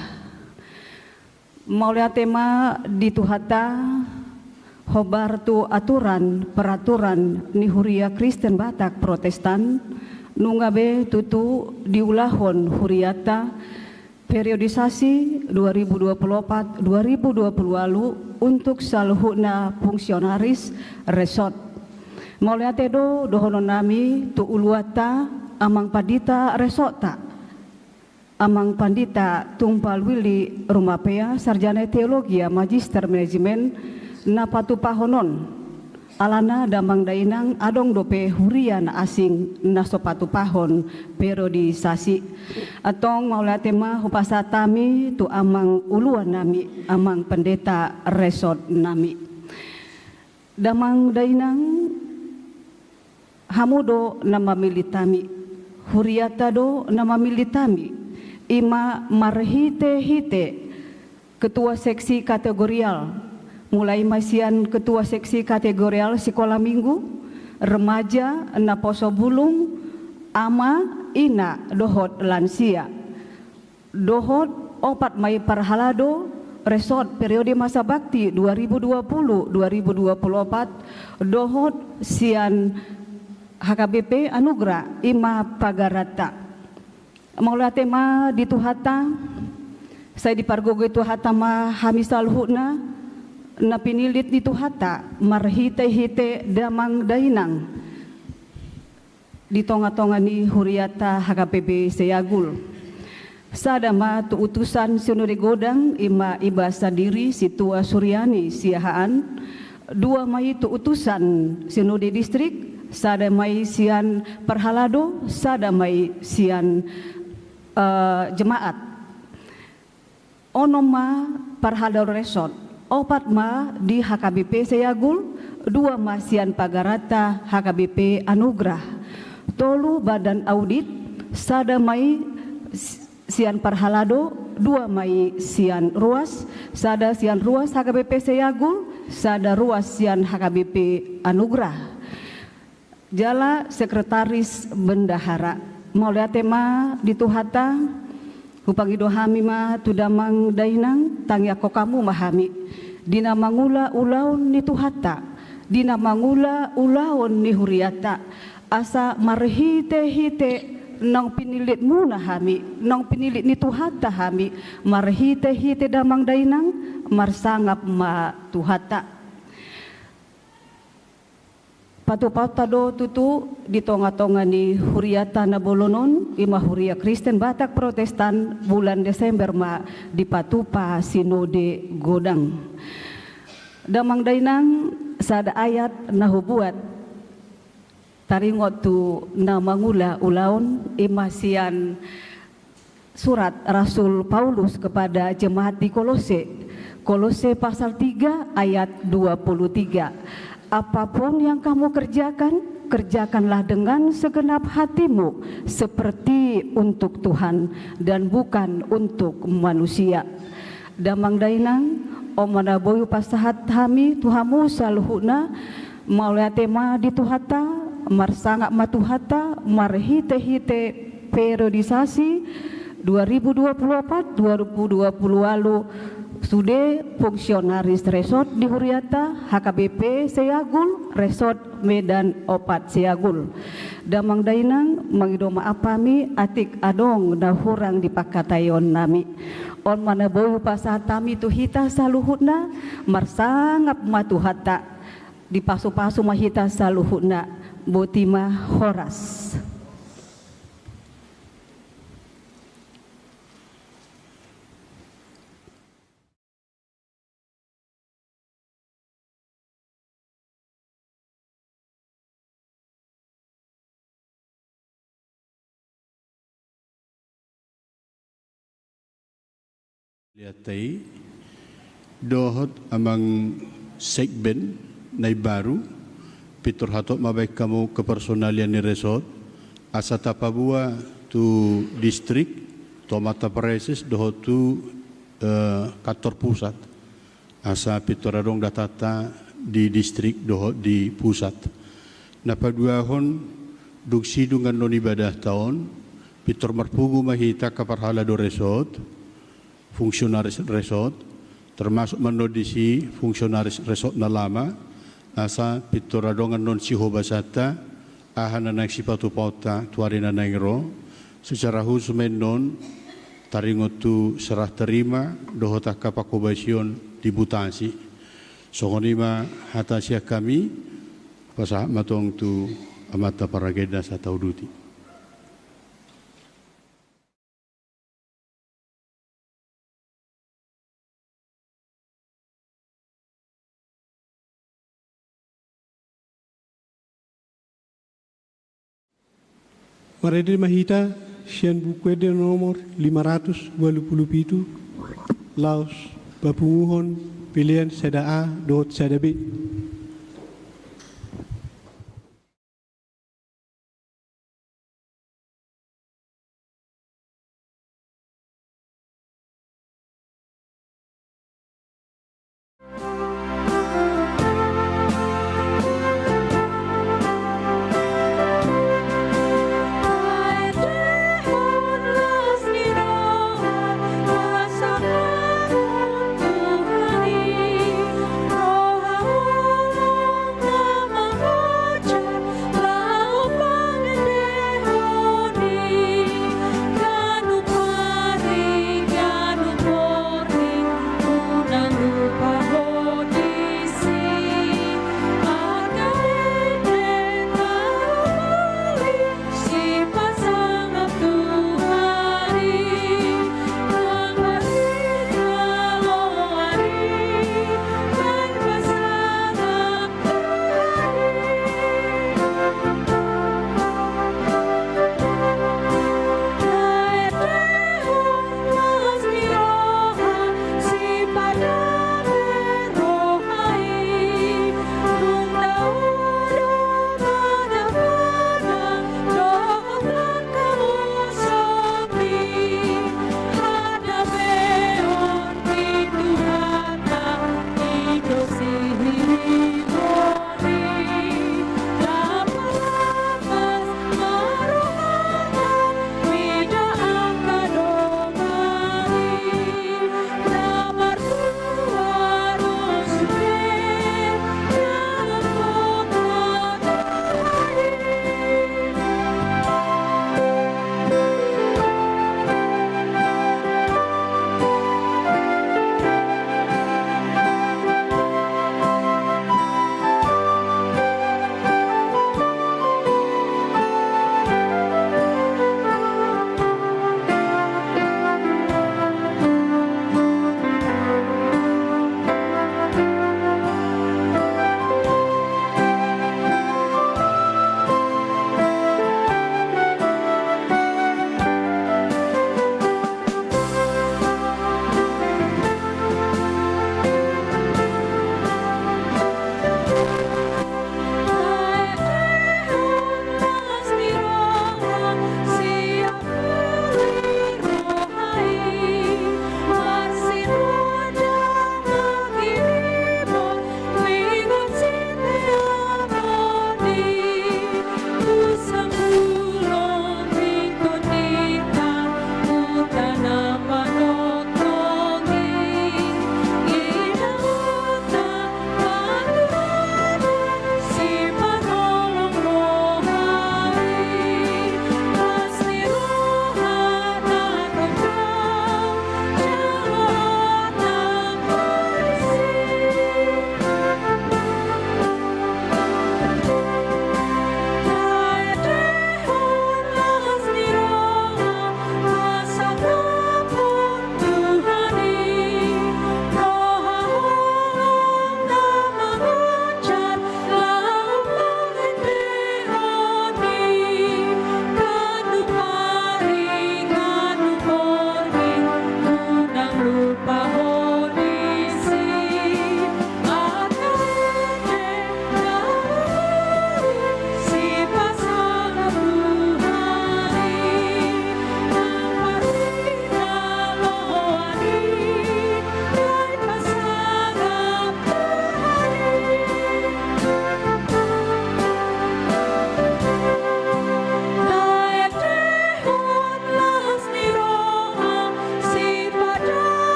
Mauliate ma di Tuhanta, hombar tu aturan peraturan ni Huria Kristen Batak Protestan, nunga be tutu diulahon huriata periodisasi dua ribu dua puluh empat dua ribu dua puluh ualu untuk saluhutna fungsionaris resort. Mauliate do dohonon nami tu uluanta, Amang Pandita resortta, Amang Pandita Tumpal Willy Rumapea, Sarjana Teologia, Magister Manajemen, na patupahon on. Alana damang dainang adong dope huria na asing na so patupahon periodisasi. Antong mauliate ma hupasahat hami tu amang uluan nami, Amang Pendeta resort nami. Damang dainang, hamu do na mamillit hami, huriata do na mamillit hami, i ma marhitehite ketua seksi kategorial, mulai ma sian ketua seksi kategorial sikola minggu, remaja, naposo bulung, ama, ina, dohot lansia. Dohot opat ma i parhalado resort periode masa bakti dua ribu dua puluh dua ribu dua puluh empat, dohot sian H K B P Anugrah, i ma pagaranta. Mauliate ma di Tuhanta, sai dipargogoi Tuhanta ma hami saluhutna, na pinillit ni Tuhanta marhitehite damang dainang di tongatonga ni huriata H K B P Seyagul. Sada ma tu utusan sinode godang, i ma iba sandiri Sintua Suriani Siahaan. Dua ma i tu utusan sinode distrik, sada ma i sian parhalado, sada ma i sian, eh, jemaat. Onom ma parhalado resort, opat ma di H K B P Seyagul, dua ma sian pagaranta H K B P Anugrah. Tolu badan audit, sada ma i s-, sian parhalado, dua ma i sian ruas, sada sian ruas H K B P Seyagul, sada ruas sian H K B P Anugrah. Jala sekretaris bendahara. Mauliate ma di Tuhanta, hupangido hami ma tu damang dainang, tangiangkon hamu ma hami. Di na mangula ulaon ni Tuhanta, di na mangula ulaon ni huriata, asa marhitehite naung pinillitmuna hami, naung pinillit ni Tuhanta hami, marhitehite damang dainang, marsangap ma Tuhanta. Patupahonta do tutu di tongatonga ni huriata na bolon on, i ma Huria Kristen Batak Protestan, bulan Desember ma dipatupa sinode godang. Damang dainang, sada ayat na hubuat taringot tu na mangula ulaon, i ma sian Surat Rasul Paulus kepada jemaat di Kolose. Kolose pasal tiga ayat dua puluh tiga. Apa pun yang kamu kerjakan, kerjakanlah dengan segenap hatimu, seperti untuk Tuhan dan bukan untuk manusia. Damang dainang, on ma na boi hupasahat hami tu hamu saluhutna, mauliate ma di Tuhanta, marsangap ma Tuhanta, marhitehite periodisasi dua ribu dua puluh opat dua ribu dua puluh ualu sude fungsionaris resort di huriata, H K B P Seagul, resort Medan Opat Seagul. Damang dainang, mangido maaf hami atik adong na hurang di pangkataion nami. On ma na boi hupasahat hami tu hita saluhutna, marsangap ma Tuhanta. Dipasupasu ma hita saluhutna, boti ma, horas. Liatai dohot amang sekben na imbaru, pintor hatop ma baen hamu kepersonalian ni resort, asa tapaboa tu distrik, tu amanta praeses dohot tu, eh, kantor pusat. Asa pintor adong datanta di distrik dohot di pusat. Na paduahon, dung sidung annon ibadahta on, pintor marpungu ma hita angka parhalado resort, fungsionaris resort, termasuk ma annon disi fungsionaris resort na lama, asa pintor adong annon sihobasanta, aha na naeng sipatupaonta tu ari na naeng ro. Secara khusus ma annon taringot tu serah terima dohot angka panghobasion di mutasi. Songon i ma hata sian hami, pasahat ma tong tu amanta paragenda asa tauduti. Marende ma hita sian Buku Ende nomor lima ratus ualu pulu pitu, laos papunguhon pelean sada A dohot sada B.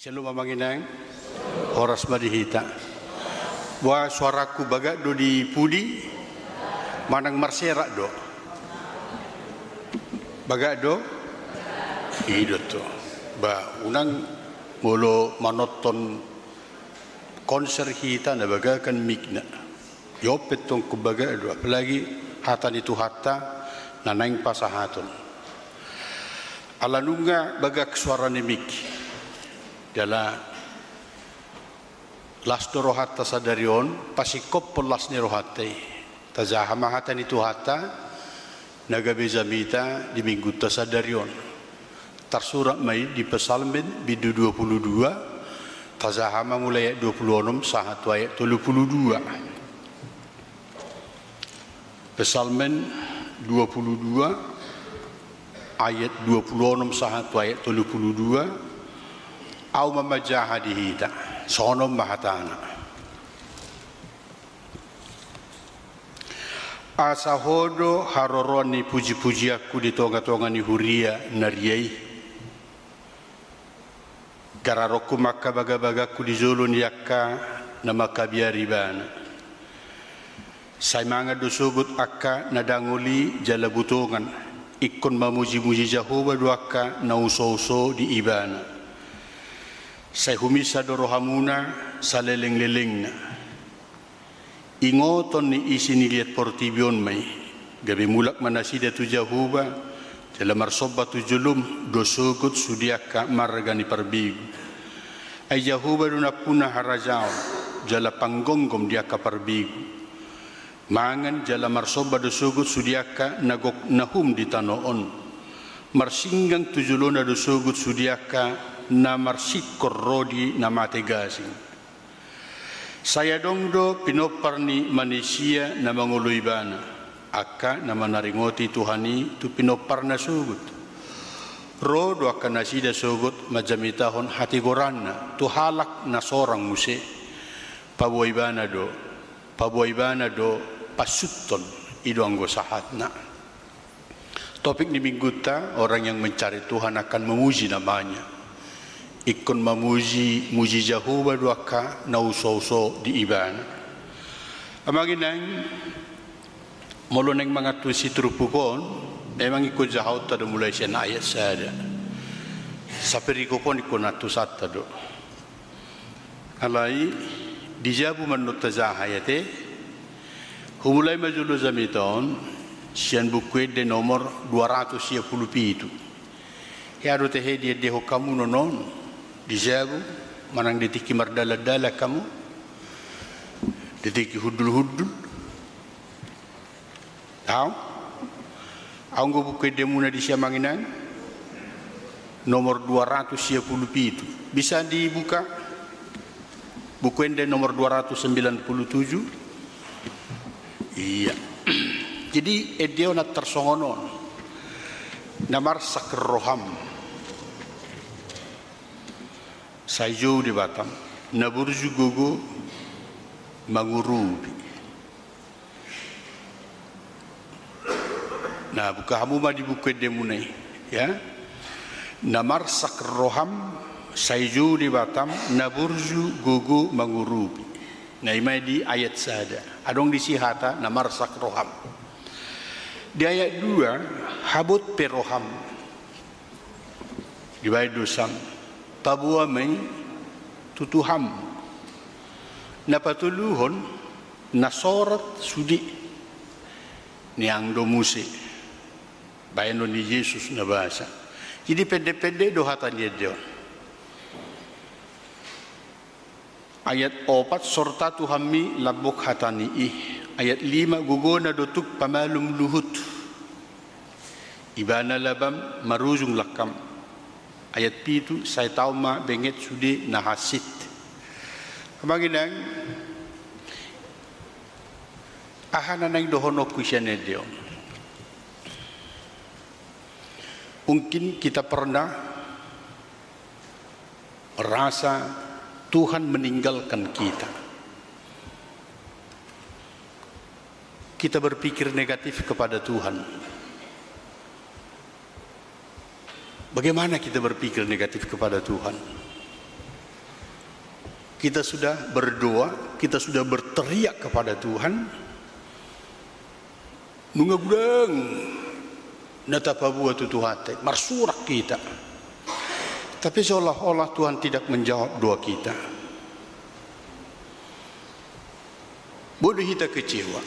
Shalom amang inang, horas ma di hita. Boha suaraku, bagak do di pudi, manang marserak do? Bagak do? I do tutu. Ba, unang molo manonton konser hita na bagakan mikna. Iompet tong, bagak do, apalagi hata ni Tuhanta na naeng pasahaton. Ala nunga bagak suara ni mik, jala las do rohanta sadari on, pasingkophon las ni rohanta i. Tajaha ma hata ni Tuhanta na gabe jamita di minggunta sadari on. Tarsurat ma i di Psalmen bindu dua pulu dua, tajaha ma mulai ayat dua pulu onom sahat tu ayat tolu pulu dua. Psalmen dua pulu dua ayat dua pulu onom sahat tu ayat tolu pulu dua. Ahu ma manjaha di hita, songon on ma hatana. Asa Ho do haroroan ni pujipujianku di tongatonga ni huria na ria i. Gararonku ma angka bagabagangku di jolo ni angka na mangkabiari Ibana. Sai mangan do sogot angka na dangol i jala butongan, ingkon mamujimuji Jahowa do angka na usouso di Ibana. Sai huminsa do rohamuna salelenglelengna. Ingoton ni isi ni liat portibi on ma i, gabe mulak ma nasida tu Jahowa, jala marsomba tu jolom do sogot sude angka marga ni parbegu. Ai Jahowa do nampuna harajaon, jala panggomgom di angka parbegu. Mangan jala marsomba do sogot sude angka na gok nahum di tano on. Marsinggang tu jolona do sogot sude angka na marsingkor ro di na mate gasing. Sai adong do pinompar ni manisia na mangoloi Ibana, angka na manaringoti Tuhan i tu pinomparna sogot. Ro do angka nasida sogot manjamitahon hatigoranna tu halak na sorang muse. Paboa Ibana do, paboa Ibana do pansuthon, i do anggo sahatna. Topik ni minggunta, orang yang mencari Tuhan akan memuji namanya. Ingkon mamujimuji Jahowa do angka na usouso di Ibana. Amang inang, molo naeng mangantusi turpuk on, memang ingkon jahaonta do mulai sian ayat sada. Saperikop on ingkon antusanta do. Alai di jabu ma annon tajaha i ate. Humulai ma jolo jamita on sian Buku Ende nomor dua ratus sia pulu pitu. Hea do tehe diendehon hamu annon di jabu, manang di tingki mardalandalan hamu, di tingki hundulhundul. Au? Au anggo Buku Endemuna disi amang inang? Nomor dua ratus sia pulu pitu. Bisa dibuka? Buku Ende nomor dua ratus sembilan puluh tujuh. Iya. Jadi ende on antar songon on. Na marsak roham. Sai jou Debatam, na burju gogo mangurupi. Nah, buka hamu ma di Buku Endemuna i, ya. Na marsak roham, sai jou Debatam, na burju gogo mangurupi. Nah, i ma di ayat sada. Adong disi hata na marsak roham. Di ayat dua, habot pe roham. Dibaen do sam, paboa ma i tu Tuhan. Na patoluhon, na sorat sude. Niang do muse. Baenon ni Jesus na basa. Jadi pendek-pendek do hata ni ende on. Ayat opat, sorta Tuhanmi lambok hata ni i. Ayat lima, gogona do tuk pamalum luhut. Ibana labam marujung langkam. Ayat pitu, sai taon ma benget sude na hansit. Amang inang, aha na naeng dohononku sian ende on? Mungkin kita pernah merasa Tuhan meninggalkan kita. Kita berpikir negatif kepada Tuhan. Bagaimana kita berpikir negatif kepada Tuhan? Kita sudah berdoa, kita sudah berteriak kepada Tuhan. Nunga godang na tapaboa tu Tuhanta, marsurak kita. Tapi seolah-olah Tuhan tidak menjawab doa kita. Boi do hita kecewa.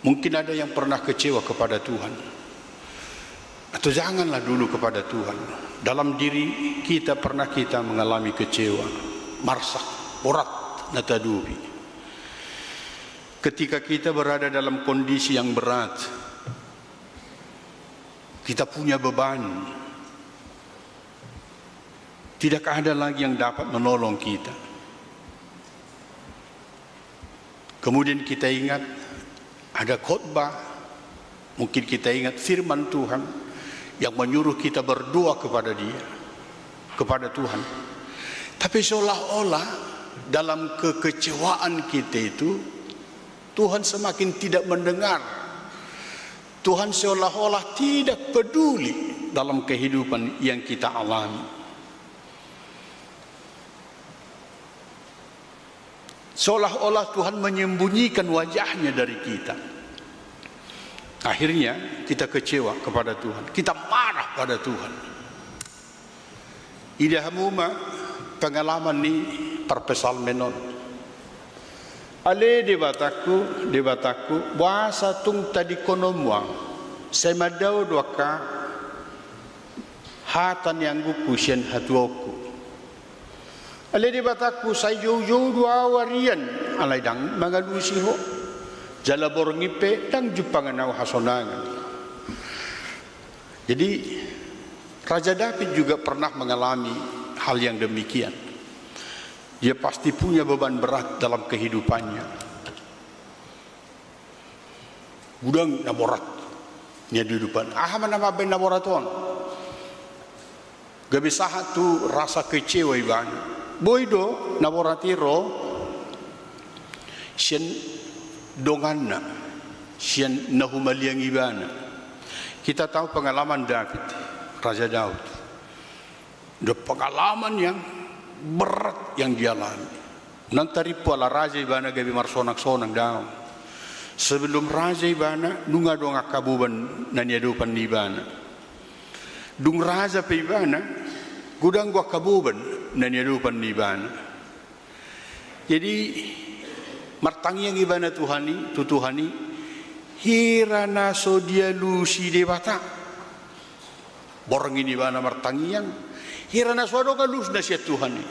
Mungkin ada yang pernah kecewa kepada Tuhan. Atau janganlah dulu kepada Tuhan. Dalam diri kita pernah kita mengalami kecewa, marsak, borat na tahadopi. Ketika kita berada dalam kondisi yang berat, kita punya beban, tidak ada lagi yang dapat menolong kita. Kemudian kita ingat ada khotbah, mungkin kita ingat firman Tuhan yang menyuruh kita berdoa kepada Dia, kepada Tuhan. Tapi seolah-olah dalam kekecewaan kita itu, Tuhan semakin tidak mendengar. Tuhan seolah-olah tidak peduli dalam kehidupan yang kita alami. Seolah-olah Tuhan menyembunyikan wajah-Nya dari kita. Akhirnya kita kecewa kepada Tuhan, kita marah pada Tuhan. Ida hamu ma pengalaman ni parpsalmen on. Ale Debatangku, Debatangku, boasa tung tadingkononmu ahu? Sai mandao do angka hata ni anggukku sian hatuaonku. Ale Debatangku, sai joujou do ahu arian, alai ndang mangalusi Ho. Jala borngin pe ndang jumpangan ahu hasonangan. Jadi, Raja David juga pernah mengalami hal yang demikian. Dia pasti punya beban berat dalam kehidupannya. Godang na borat nian di kehidupan. Aha ma na mambahen na borat on? Gabe sahat tu rasa kecewa ibana. Boi do na borat i ro sian donganna, sian na humaliang ibana. Kita tahu pengalaman Daud, Raja Daud. Ada pengalaman yang berat yang dialami. Unang tarimpu ala raja ibana gabe marsonang-sonang, daong. Sebelum raja ibana, nunga adong angka boban na niadopan ni ibana. Dung raja pe ibana, godang do angka boban na niadopan ni ibana. Jadi, martangiang ibana Tuhan i, tu Tuhan i, hira na so dialusi Debata. Borngin ibana martangiang, hira na so adong alusna sian Tuhan i.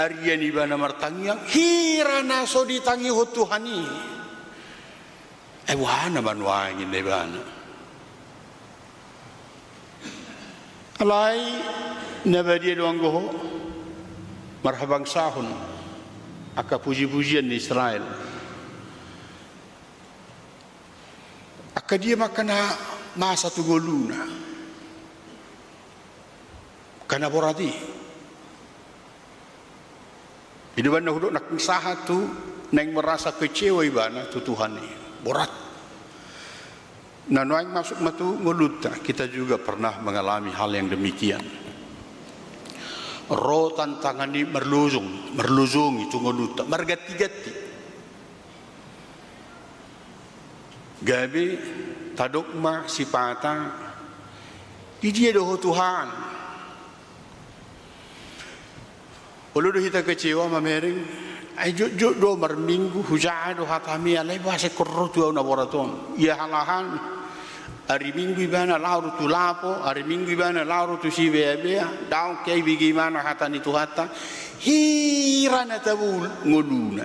Arian ibana martangiang, hira na so ditangihon Tuhan i. Ai boha na manuaeng, ninna ibana. Alai na badia do anggo ho marhabangsahon angka puji-pujian ni Israel. Angka dia ma angka na masa tu ngoluna, angka na borat i. I do umbahen na hudok, naeng sahat tu naeng merasa kecewa ibana tu Tuhan i. Borat. Na nuaeng masuk ma tu ngolunta, kita juga pernah mengalami hal yang demikian. Ro tantangan i marlojong, marlojong i tu ngolunta, marganti-ganti. Gabe tadok ma sipata, di dia do ho Tuhan? Olo do hita kecewa mamereng, ai jotjot do marminggu hujaha do hatami, alai boasa ingkon ro tu ahu na borat on? Ia halahan ari Minggu ibana laho do tu lapo, ari Minggu ibana laho do tu Sibeabea, daong, ibege ibana hata ni Tuhanta, hira na tabo ngoluna.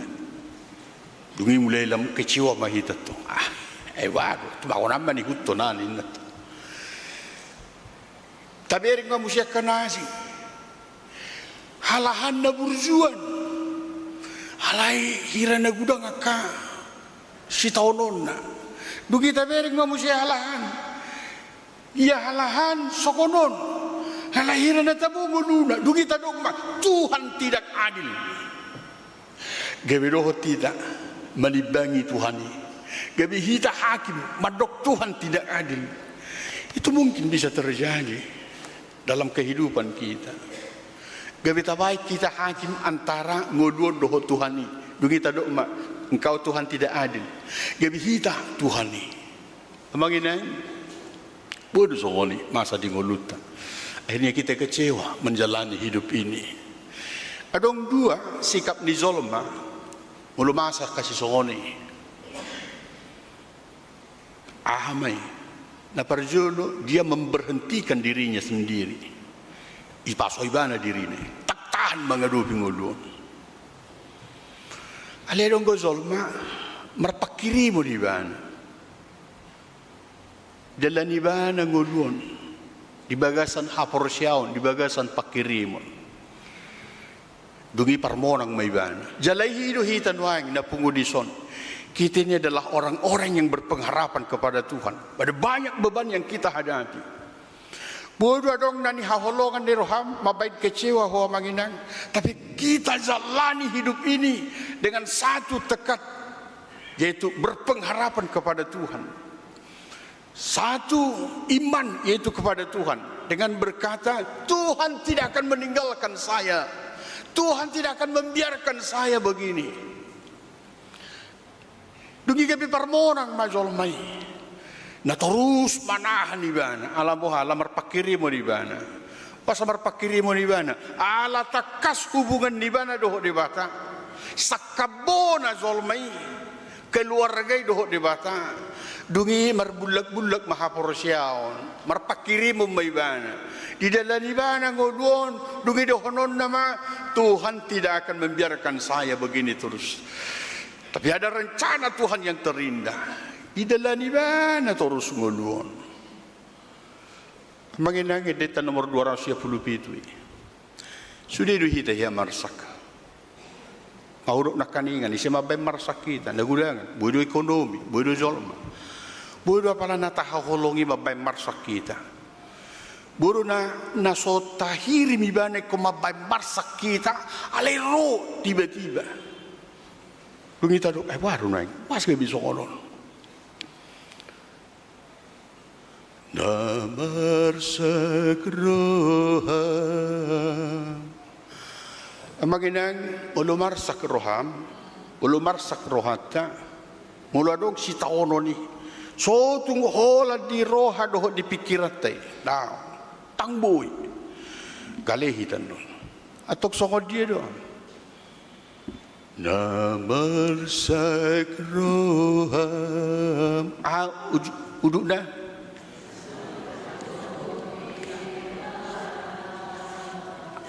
Dung i mulai lam kecewa ma hita tong. Ah, ai boha do, tumanghonan ma nihuthon, ninna tong. Tabereng ma muse angka na asing. Halahan na burju an. Alai hira na godang angka sitaononna. Dung i tabereng ma muse halahan. Ia halahan songon on. Alai hira na tabo ngoluna. Dung i tadok ma, Tuhan tidak adil. Gabe dohot hita manimbangi Tuhan i. Gabe hita hakim, mandok Tuhan tidak adil. Itu mungkin bisa terjadi dalam kehidupan kita. Gabe tabaen hita hakim antara ngolu on dohot Tuhan i. Dung i tadok ma, "Engkau Tuhan tidak adil." Gabe hita Tuhan i. Amang inang, boi do songon i masa di ngolunta. Akhirnya kita kecewa menjalani hidup ini. Adong dua sikap ni jolma molo masa sisongon i. Aha ma i? Na parjolo, dia memberhentikan dirinya sendiri. Ipaso ibana dirina. Ndang tahan mangadopi ngolu on. Alai adong do jolma marpangkirimon ibana. Didalan ibana ngolu on di bagasan haporseaon, di bagasan pangkirimon. Dung i parmonang ma ibana. Jala i do hita nuaeng na pungu dison. Kita ini adalah orang-orang yang berpengharapan kepada Tuhan. Ada banyak beban yang kita hadapi. Boi do adong na nihaholongan ni roham, mambaen kecewa ho amang inang. Tapi kita jalani hidup ini dengan satu tekad, yaitu berpengharapan kepada Tuhan. Satu iman, yaitu kepada Tuhan, dengan berkata, "Tuhan tidak akan meninggalkan saya. Tuhan tidak akan membiarkan saya begini." Dung i gabe parmonang ma jolma i. Na torus manahan ibana, ala boha, ala marpangkirimon ibana. Boasa marpangkirimon ibana? Ala tangkas hubungan ni ibana dohot Debata. Sangkap bona jolma i, keluarga i dohot Debata. Dung i marbullak-bullak ma haporseaon, marpangkirimon ma ibana. Didalan ibana ngolu on, dung i dohononna ma, "Tuhan tidak akan membiarkan saya begini terus. Tapi ada rencana Tuhan yang terindah." Didalan ibana torus ngolu on. Amang inang, endenta nomor dua ratus sia pulu pitu i. Sude do hita hea marsak. Nga hudok nangkaningan, ise mambaen marsak hita? Na gudangan, boi do ekonomi, boi do jolma. Boi do apala na tahaholongi mambaen marsak hita. Boi do na, na so tahirim ibana ingkon mambaen marsak hita, alai ro tiba-tiba. Dung i tadok, "Ai boha do nuaeng, boasa gabe songon on?" Na marsak roha. Amang inang, molo marsak roham, molo marsak rohanta, molo adong sitaonon i, so tung holan di roha dohot di pingkiranta i. Nah, ndang boi. Gale hita annon. Antong songon dia do? Na marsak roham. Ah, uju-, udutna.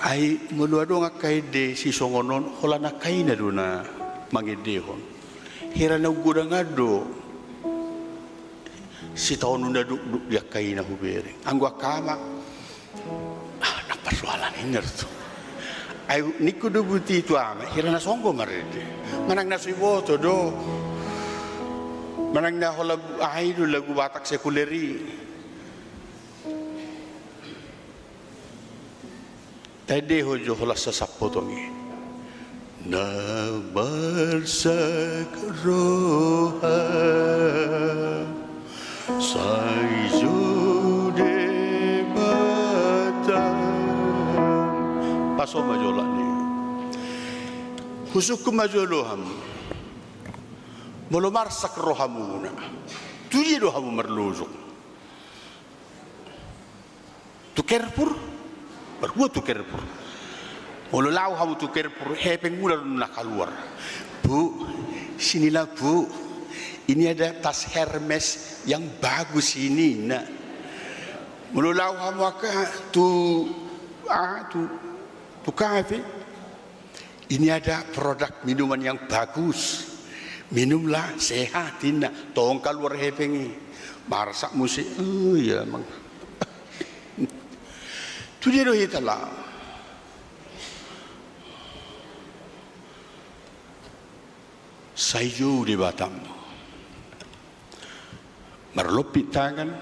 Ai molo adong angka ende sisongon on, holan angka ina do na mangendehon. Hira na umgodang an do sitaonon na dokdok di angka ina hubereng. Anggo angka ama, ah, ndang parsoalan, ninna do tu. Ai ningku do buti tu ama, hira na songgop marende. Manang na so iboto do. Manang na holan, aha i do, lagu Batak sekuler i. Taendehon jo holan sasampotong i. Na marsak roha, sai jo Debata. Paso ma jolo ni. Husungkun ma jolo hamu. Molo marsak rohamuna, tu dia do hamu marlojong? Tu Carrefour? Marhua tu Carrefour? Molo laho hamu tu Carrefour, hepengmuna do na kaluar. "Bu, sinilah, Bu. Ini ada tas Hermes yang bagus ini, Nak." Molo laho hamu angka tu, ah, tu, tu kafe, "Ini ada produk minuman yang bagus. Minumlah, sehat," ninna. Tong kaluar hepeng i. Marsak muse. Oh iya, amang. Tu dia do hita laho? Sai jou Debatam. Marlompit tangan,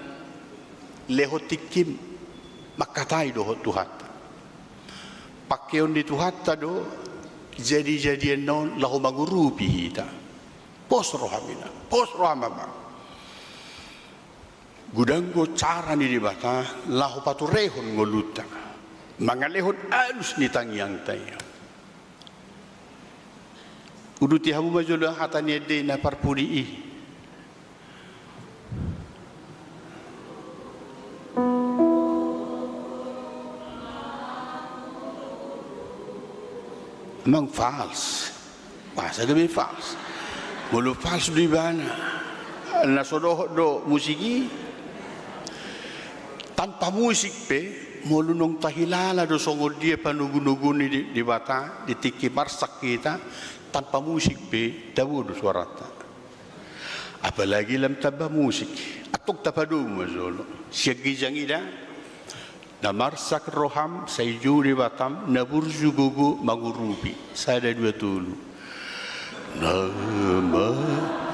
lehon tingkim, mangkatai dohot Tuhanta. Pangkeon ni Tuhanta do jadi-jadianna on laho mangurupi hita. Pos roham, ina, pos roham, amang. Godang do cara ni Debata laho paturehon ngolunta. Mangalehon alus ni tangiangta i. Uduti hamu ma jolo hata ni ende na parpudi i. Amang fals. Boasa gabe fals? Molo fals do ibana, na so dohot do musik i. Tanpa musik pe, molo naung tahilala do songon dia panogunogu ni De-, Debata di tingki marsak hita, tanpa musik pe tabo do suaranta. Apalagi lam tamba musik. Antong tapadomu ma jolo. Sian ginjang i da. Na marsak roham, sai jou Debatam, na burju gogo mangurupi. Sada, dua, tolu. Na ma-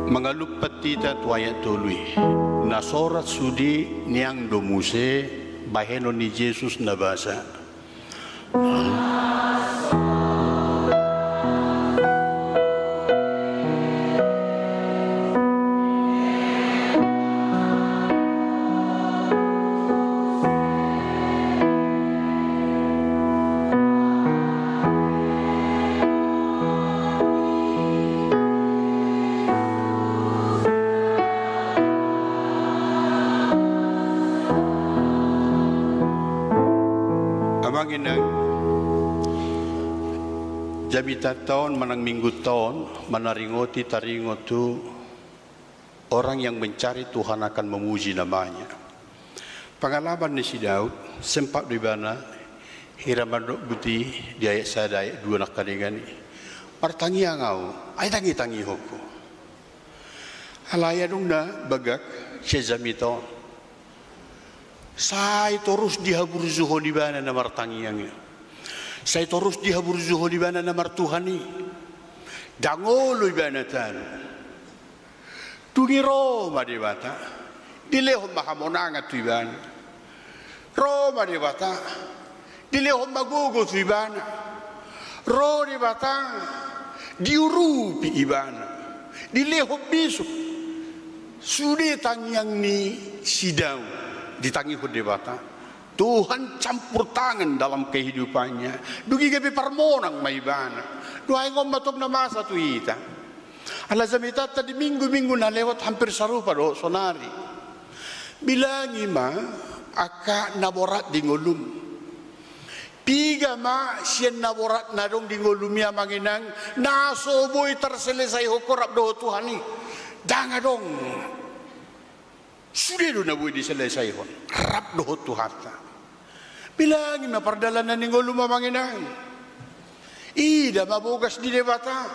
Mangalumpat hita tu ayat tolu i. Na sorat sude niang do muse bahenon ni Jesus na basa. Amang inang, jamitanta on manang minggunta on manaringoti taringot tu orang yang mencari Tuhan akan memuji namanya. Pangalaman ni si Daud, sempat do ibana hira mandok buti di ayat sada, ayat dua nangkaningan i. Martangiang ahu, ai tangitangihon ho. Alai adong na bagak sian jamita on. Sai torus dihaburjuhon ibana na martangiang i. Sai torus dihaburjuhon ibana na martuhan i. Ndang olo ibana talu. Dung i ro ma Debata, dilehon ma hamonangan tu ibana. Ro ma Debata, dilehon ma gogo tu ibana. Ro Debata, diurupi ibana. Dilehon bisuk. Sude tangiang ni si Daud ditangihon Debata. Tuhan campur tangan dalam kehidupannya. Dung i gabe parmonang ma ibana. Nuaeng on ma tong na masa tu hita. Ala jamitanta di minggu-minggu na lewat hampir sarupa do sonari. Bilangi ma angka na borat di ngolum. Piga ma sian na borat na adong di ngolum i, amang inang, na so boi tarselesaihon ho rap dohot Tuhan i? Ndang adong. Sude do na boi diselesaihon rap dohot Tuhanta. Bilangi ma pardalanan ni ngolum, amang inang. Ida ma bogas ni Debata.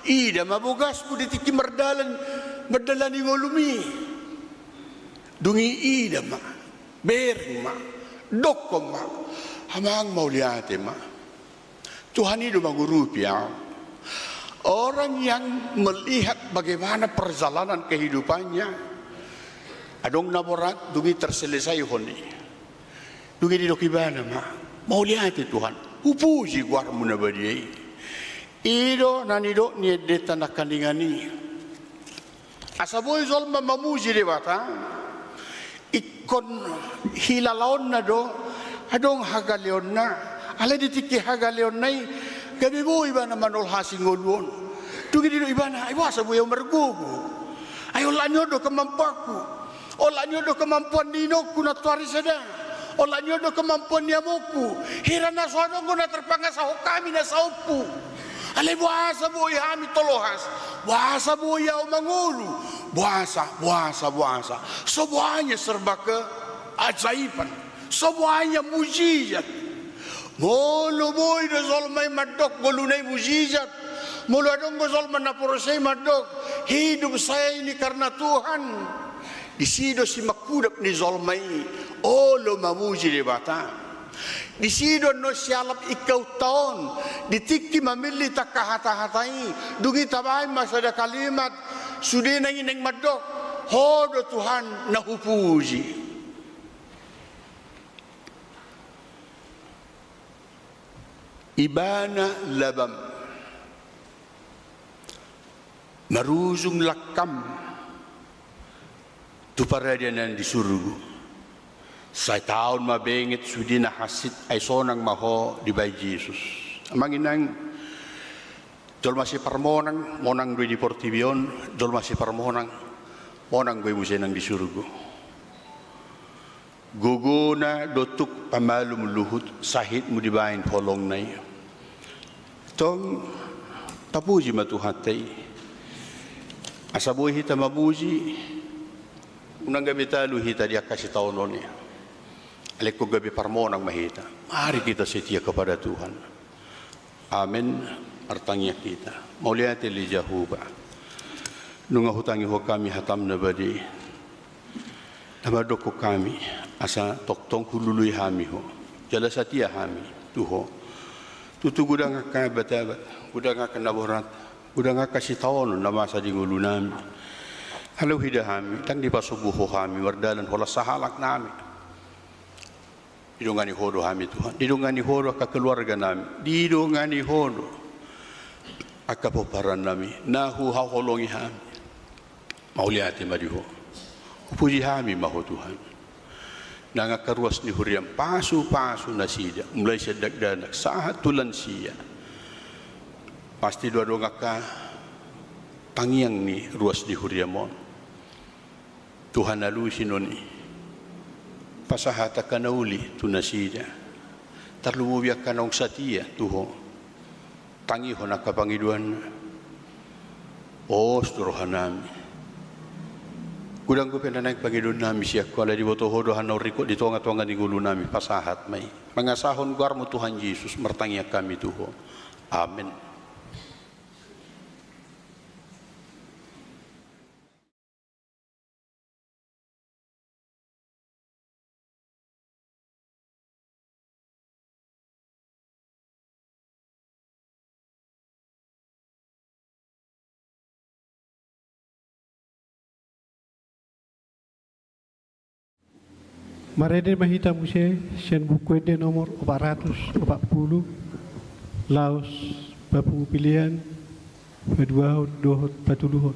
Ida ma bogasmu di tingki mardalan, mardalani ngolum i. Dung i ida ma, bereng ma, dokkon ma. Amang, mauliate ma. Tuhan i do mangurupi ahu. Orang yang melihat bagaimana perjalanan kehidupannya, adong na borat, dung i tarselesaihon i. Dung i didok ibana ma, mauliate Tuhan, hupuji goarmu na badia i. I do na nidok ni endenta nangkaningan i. Asa boi jolma mamuji Debata, ingkon hilalaonna do, adong hagaleonna, alai di tingki hagaleonna i, gabe boi ibana manolhasi ngolu on. Dung i didok ibana, ai boasa boi ahu margogo? Ai olat ni on do kemampuanku. Olat ni on do kemampuan ni inongku nantoari sada. Olat ni on do kemampuan ni amongku. Hira na so adong do na tarpangasahon hami na saompu. Alai boasa boi hami tolhas? Boasa boi ahu mangolu? Boasa, boasa, boasa? Semuanya serba keajaiban. Semuanya mujizat. Molo boi do jolma i mandok ngoluna i mujizat, molo adong do jolma na porsea i mandok, hidup saya ini karena Tuhan, disi do simangkudap ni jolma i olo mamuji Debata. Disi do annon sialap ingkauta on, di tingki mamillit angka hata-hata i, dung i tabaen ma sada kalimat, sude nang i naeng mandok, Ho do Tuhan na hupuji. Ibana labam. Marujung langkam tu paradian na di surgo. Sai taon ma benget sude na hansit, ai sonang ma ho dibaen Jesus. Amang inang, jolma siparmonang, monang do i di portibi on, jolma siparmonang, monang do i muse nang di surgo. Gogona do tuk pamalum luhut, sahitmu dibaen holongna i. Tong, tapuji ma Tuhanta i. Asa boi hita mamuji, unang gabe talu hita di angka sitaonon i. Alai ingkon gabe parmonang ma hita. Mari kita setia kepada Tuhan. Amen. Martangiang hita. Mauliate ale Jahowa. Nunga hutangihon hami hatam na badia. Na mandokkon hami, asa tongtong hulului hami ho. Jala satia hami tu ho. Tutu godang angka abat-abat, godang angka na borat, godang angka sitaonon na masa di ngolunami. Alai huida hami, ndang dipasombu ho hami, mardalan holan sahalak nami. Didongani ho do hami Tuhan, didongani ho do angka keluarga nami, didongani ho do angka pomparan nami, na huhaholongi hami. Mauliate ma di ho. Hupuji hami ma ho Tuhan. Nang angka ruas ni huriam, pasu-pasu nasida, mulai sian dakdanak, sahat tu lansia. Pasti do adong angka tangiang ni ruas ni huriam on. Tuhan, alusi non i. Pasahat angka na uli tu nasida. Tarlumobi angka naung satia tu ho. Tangihon angka pangidoanna. Pos do rohanami. Godang dope na naeng pangidoannami sian ho, alai diboto ho do hanaurikkon di tonga-tonga ni ngolunami, pasahat ma i. Mangasahon goarmu Tuhan Jesus, martangiang hami tu ho. Amen. Marende ma hita muse sian Buku Ende nomor opat ratus opat pulu, laos papungu pelean, paduahon dohot patoluhon.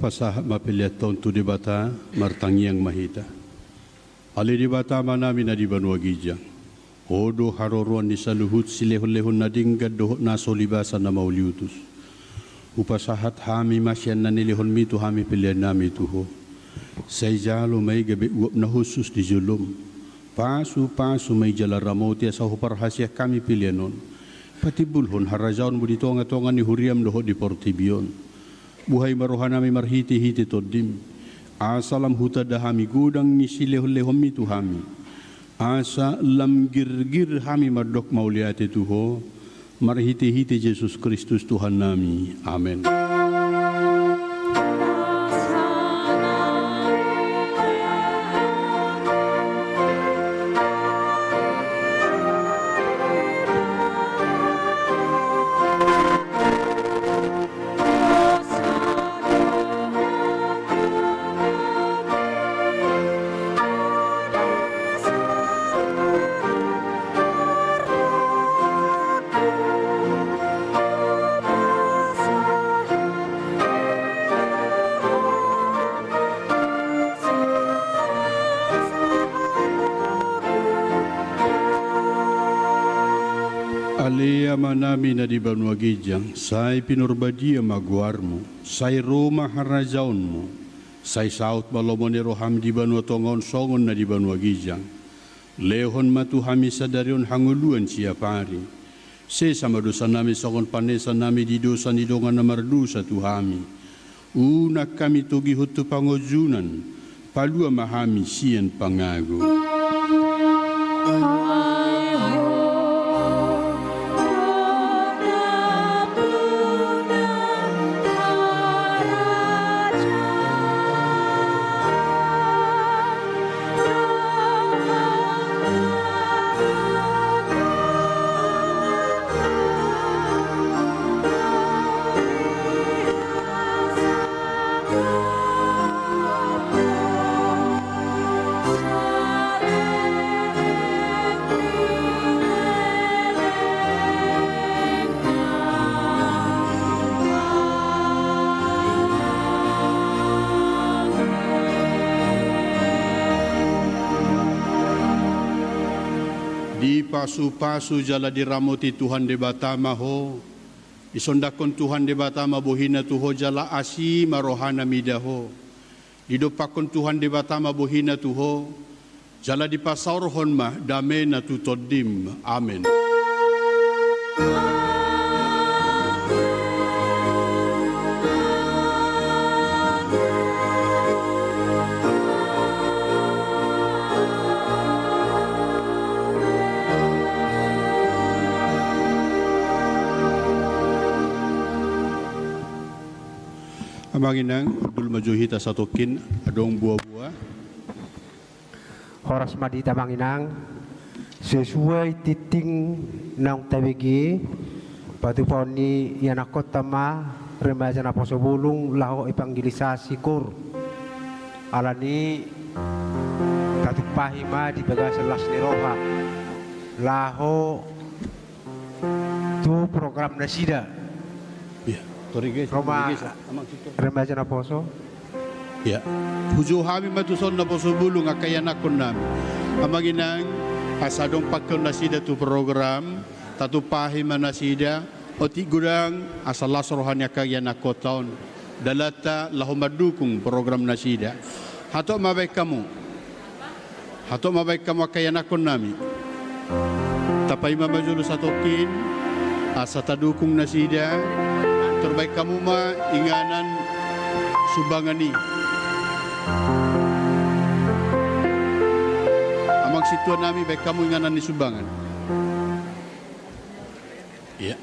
Pasahat ma peleanta on tu Debata, martangiang ma hita. Ale Debata Amanami na di banua ginjang, Ho do haroroan ni saluhut silehonlehon na denggan dohot na so libasa na mauliutus. Hupasahat hami ma sian na nilehonmi tu hami peleannami tu Ho. Sai jalo ma i gabe uap na hushus di jolom. Pasupasu ma i jala ramoti asa huparhaseang hami pelean on patimbulhon harajaonmu di tongatonga ni huriam dohot di portibi on. Buhai ma rohanami marhitehite Tondim, asa lam hutanda hami godang ni silehonlehonmi tu hami, asa lam girgir hami mandok mauliate tu Ho, marhitehite Jesus Kristus Tuhannami. Amen. Ale Amanami na di banua ginjang, sai pinarbadia ma goarmu, sai ro ma harajaonmu, sai saut ma lomo ni roham di banua tonga on songon na di banua ginjang. Lehon ma tu hami sadari on hangoluan siapari. Sesa ma dosanami songon panesanami di dosa ni dongan na mardosa tu hami. Unang hami togihon tu pangunjunan, palua ma hami sian pangago. Dipasupasu jala diramoti Tuhan Debata ma ho. Disondangkon Tuhan Debata ma bohina tu ho jala asi ma rohana mida ho. Didompakkon Tuhan Debata ma bohina tu ho, jala dipasaorhon ma damena tu tondim. Amen. Amang inang, hundul ma jo hita satongkin, adong boaboa. Horas ma di hita amang inang, sesuai tintin naung tabege, patupaon ni ianakkonta ma remaja naposo bulung laho evangelisasi koor. Alani tatumpahi ma di bagasan las ni roha laho tu program nasida. Iya, tori ge, ro ma tori ge, sa-, amang situ. Remaja naposo. Iya. Hujou hami ma tuson naposo bulung angka ianakkonnami. Amang inang, asa dompakkon nasida tu program, tatumpahi ma nasida, otik godang, asa las roha ni angka ianakkonta on. Dalanta laho mandukung program nasida. Hatop ma baen hamu. Hatop ma baen hamu angka ianakkonnami. Tapaima ma jolo satongkin, asa tadukung nasida, tor baen hamu ma inganan sumbangan i. Amang sintuanami, baen hamu inganan ni sumbangan. Iya.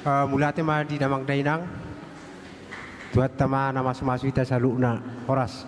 Eh, mauliate ma di damang dainang. Tuhanta ma na mamasu-masu hita saluhutna. Horas.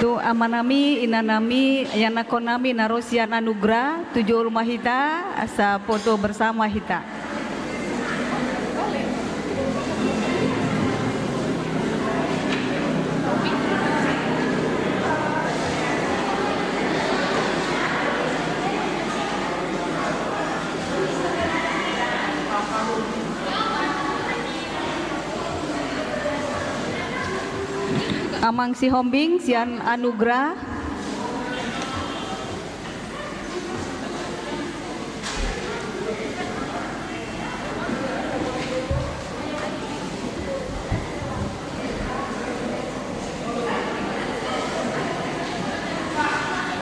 Tu amanami, inanami, ianakhonnami na ro sian Anugrah, tu jolo ma hita, asa foto bersama hita. Amang Sihombing sian Anugrah.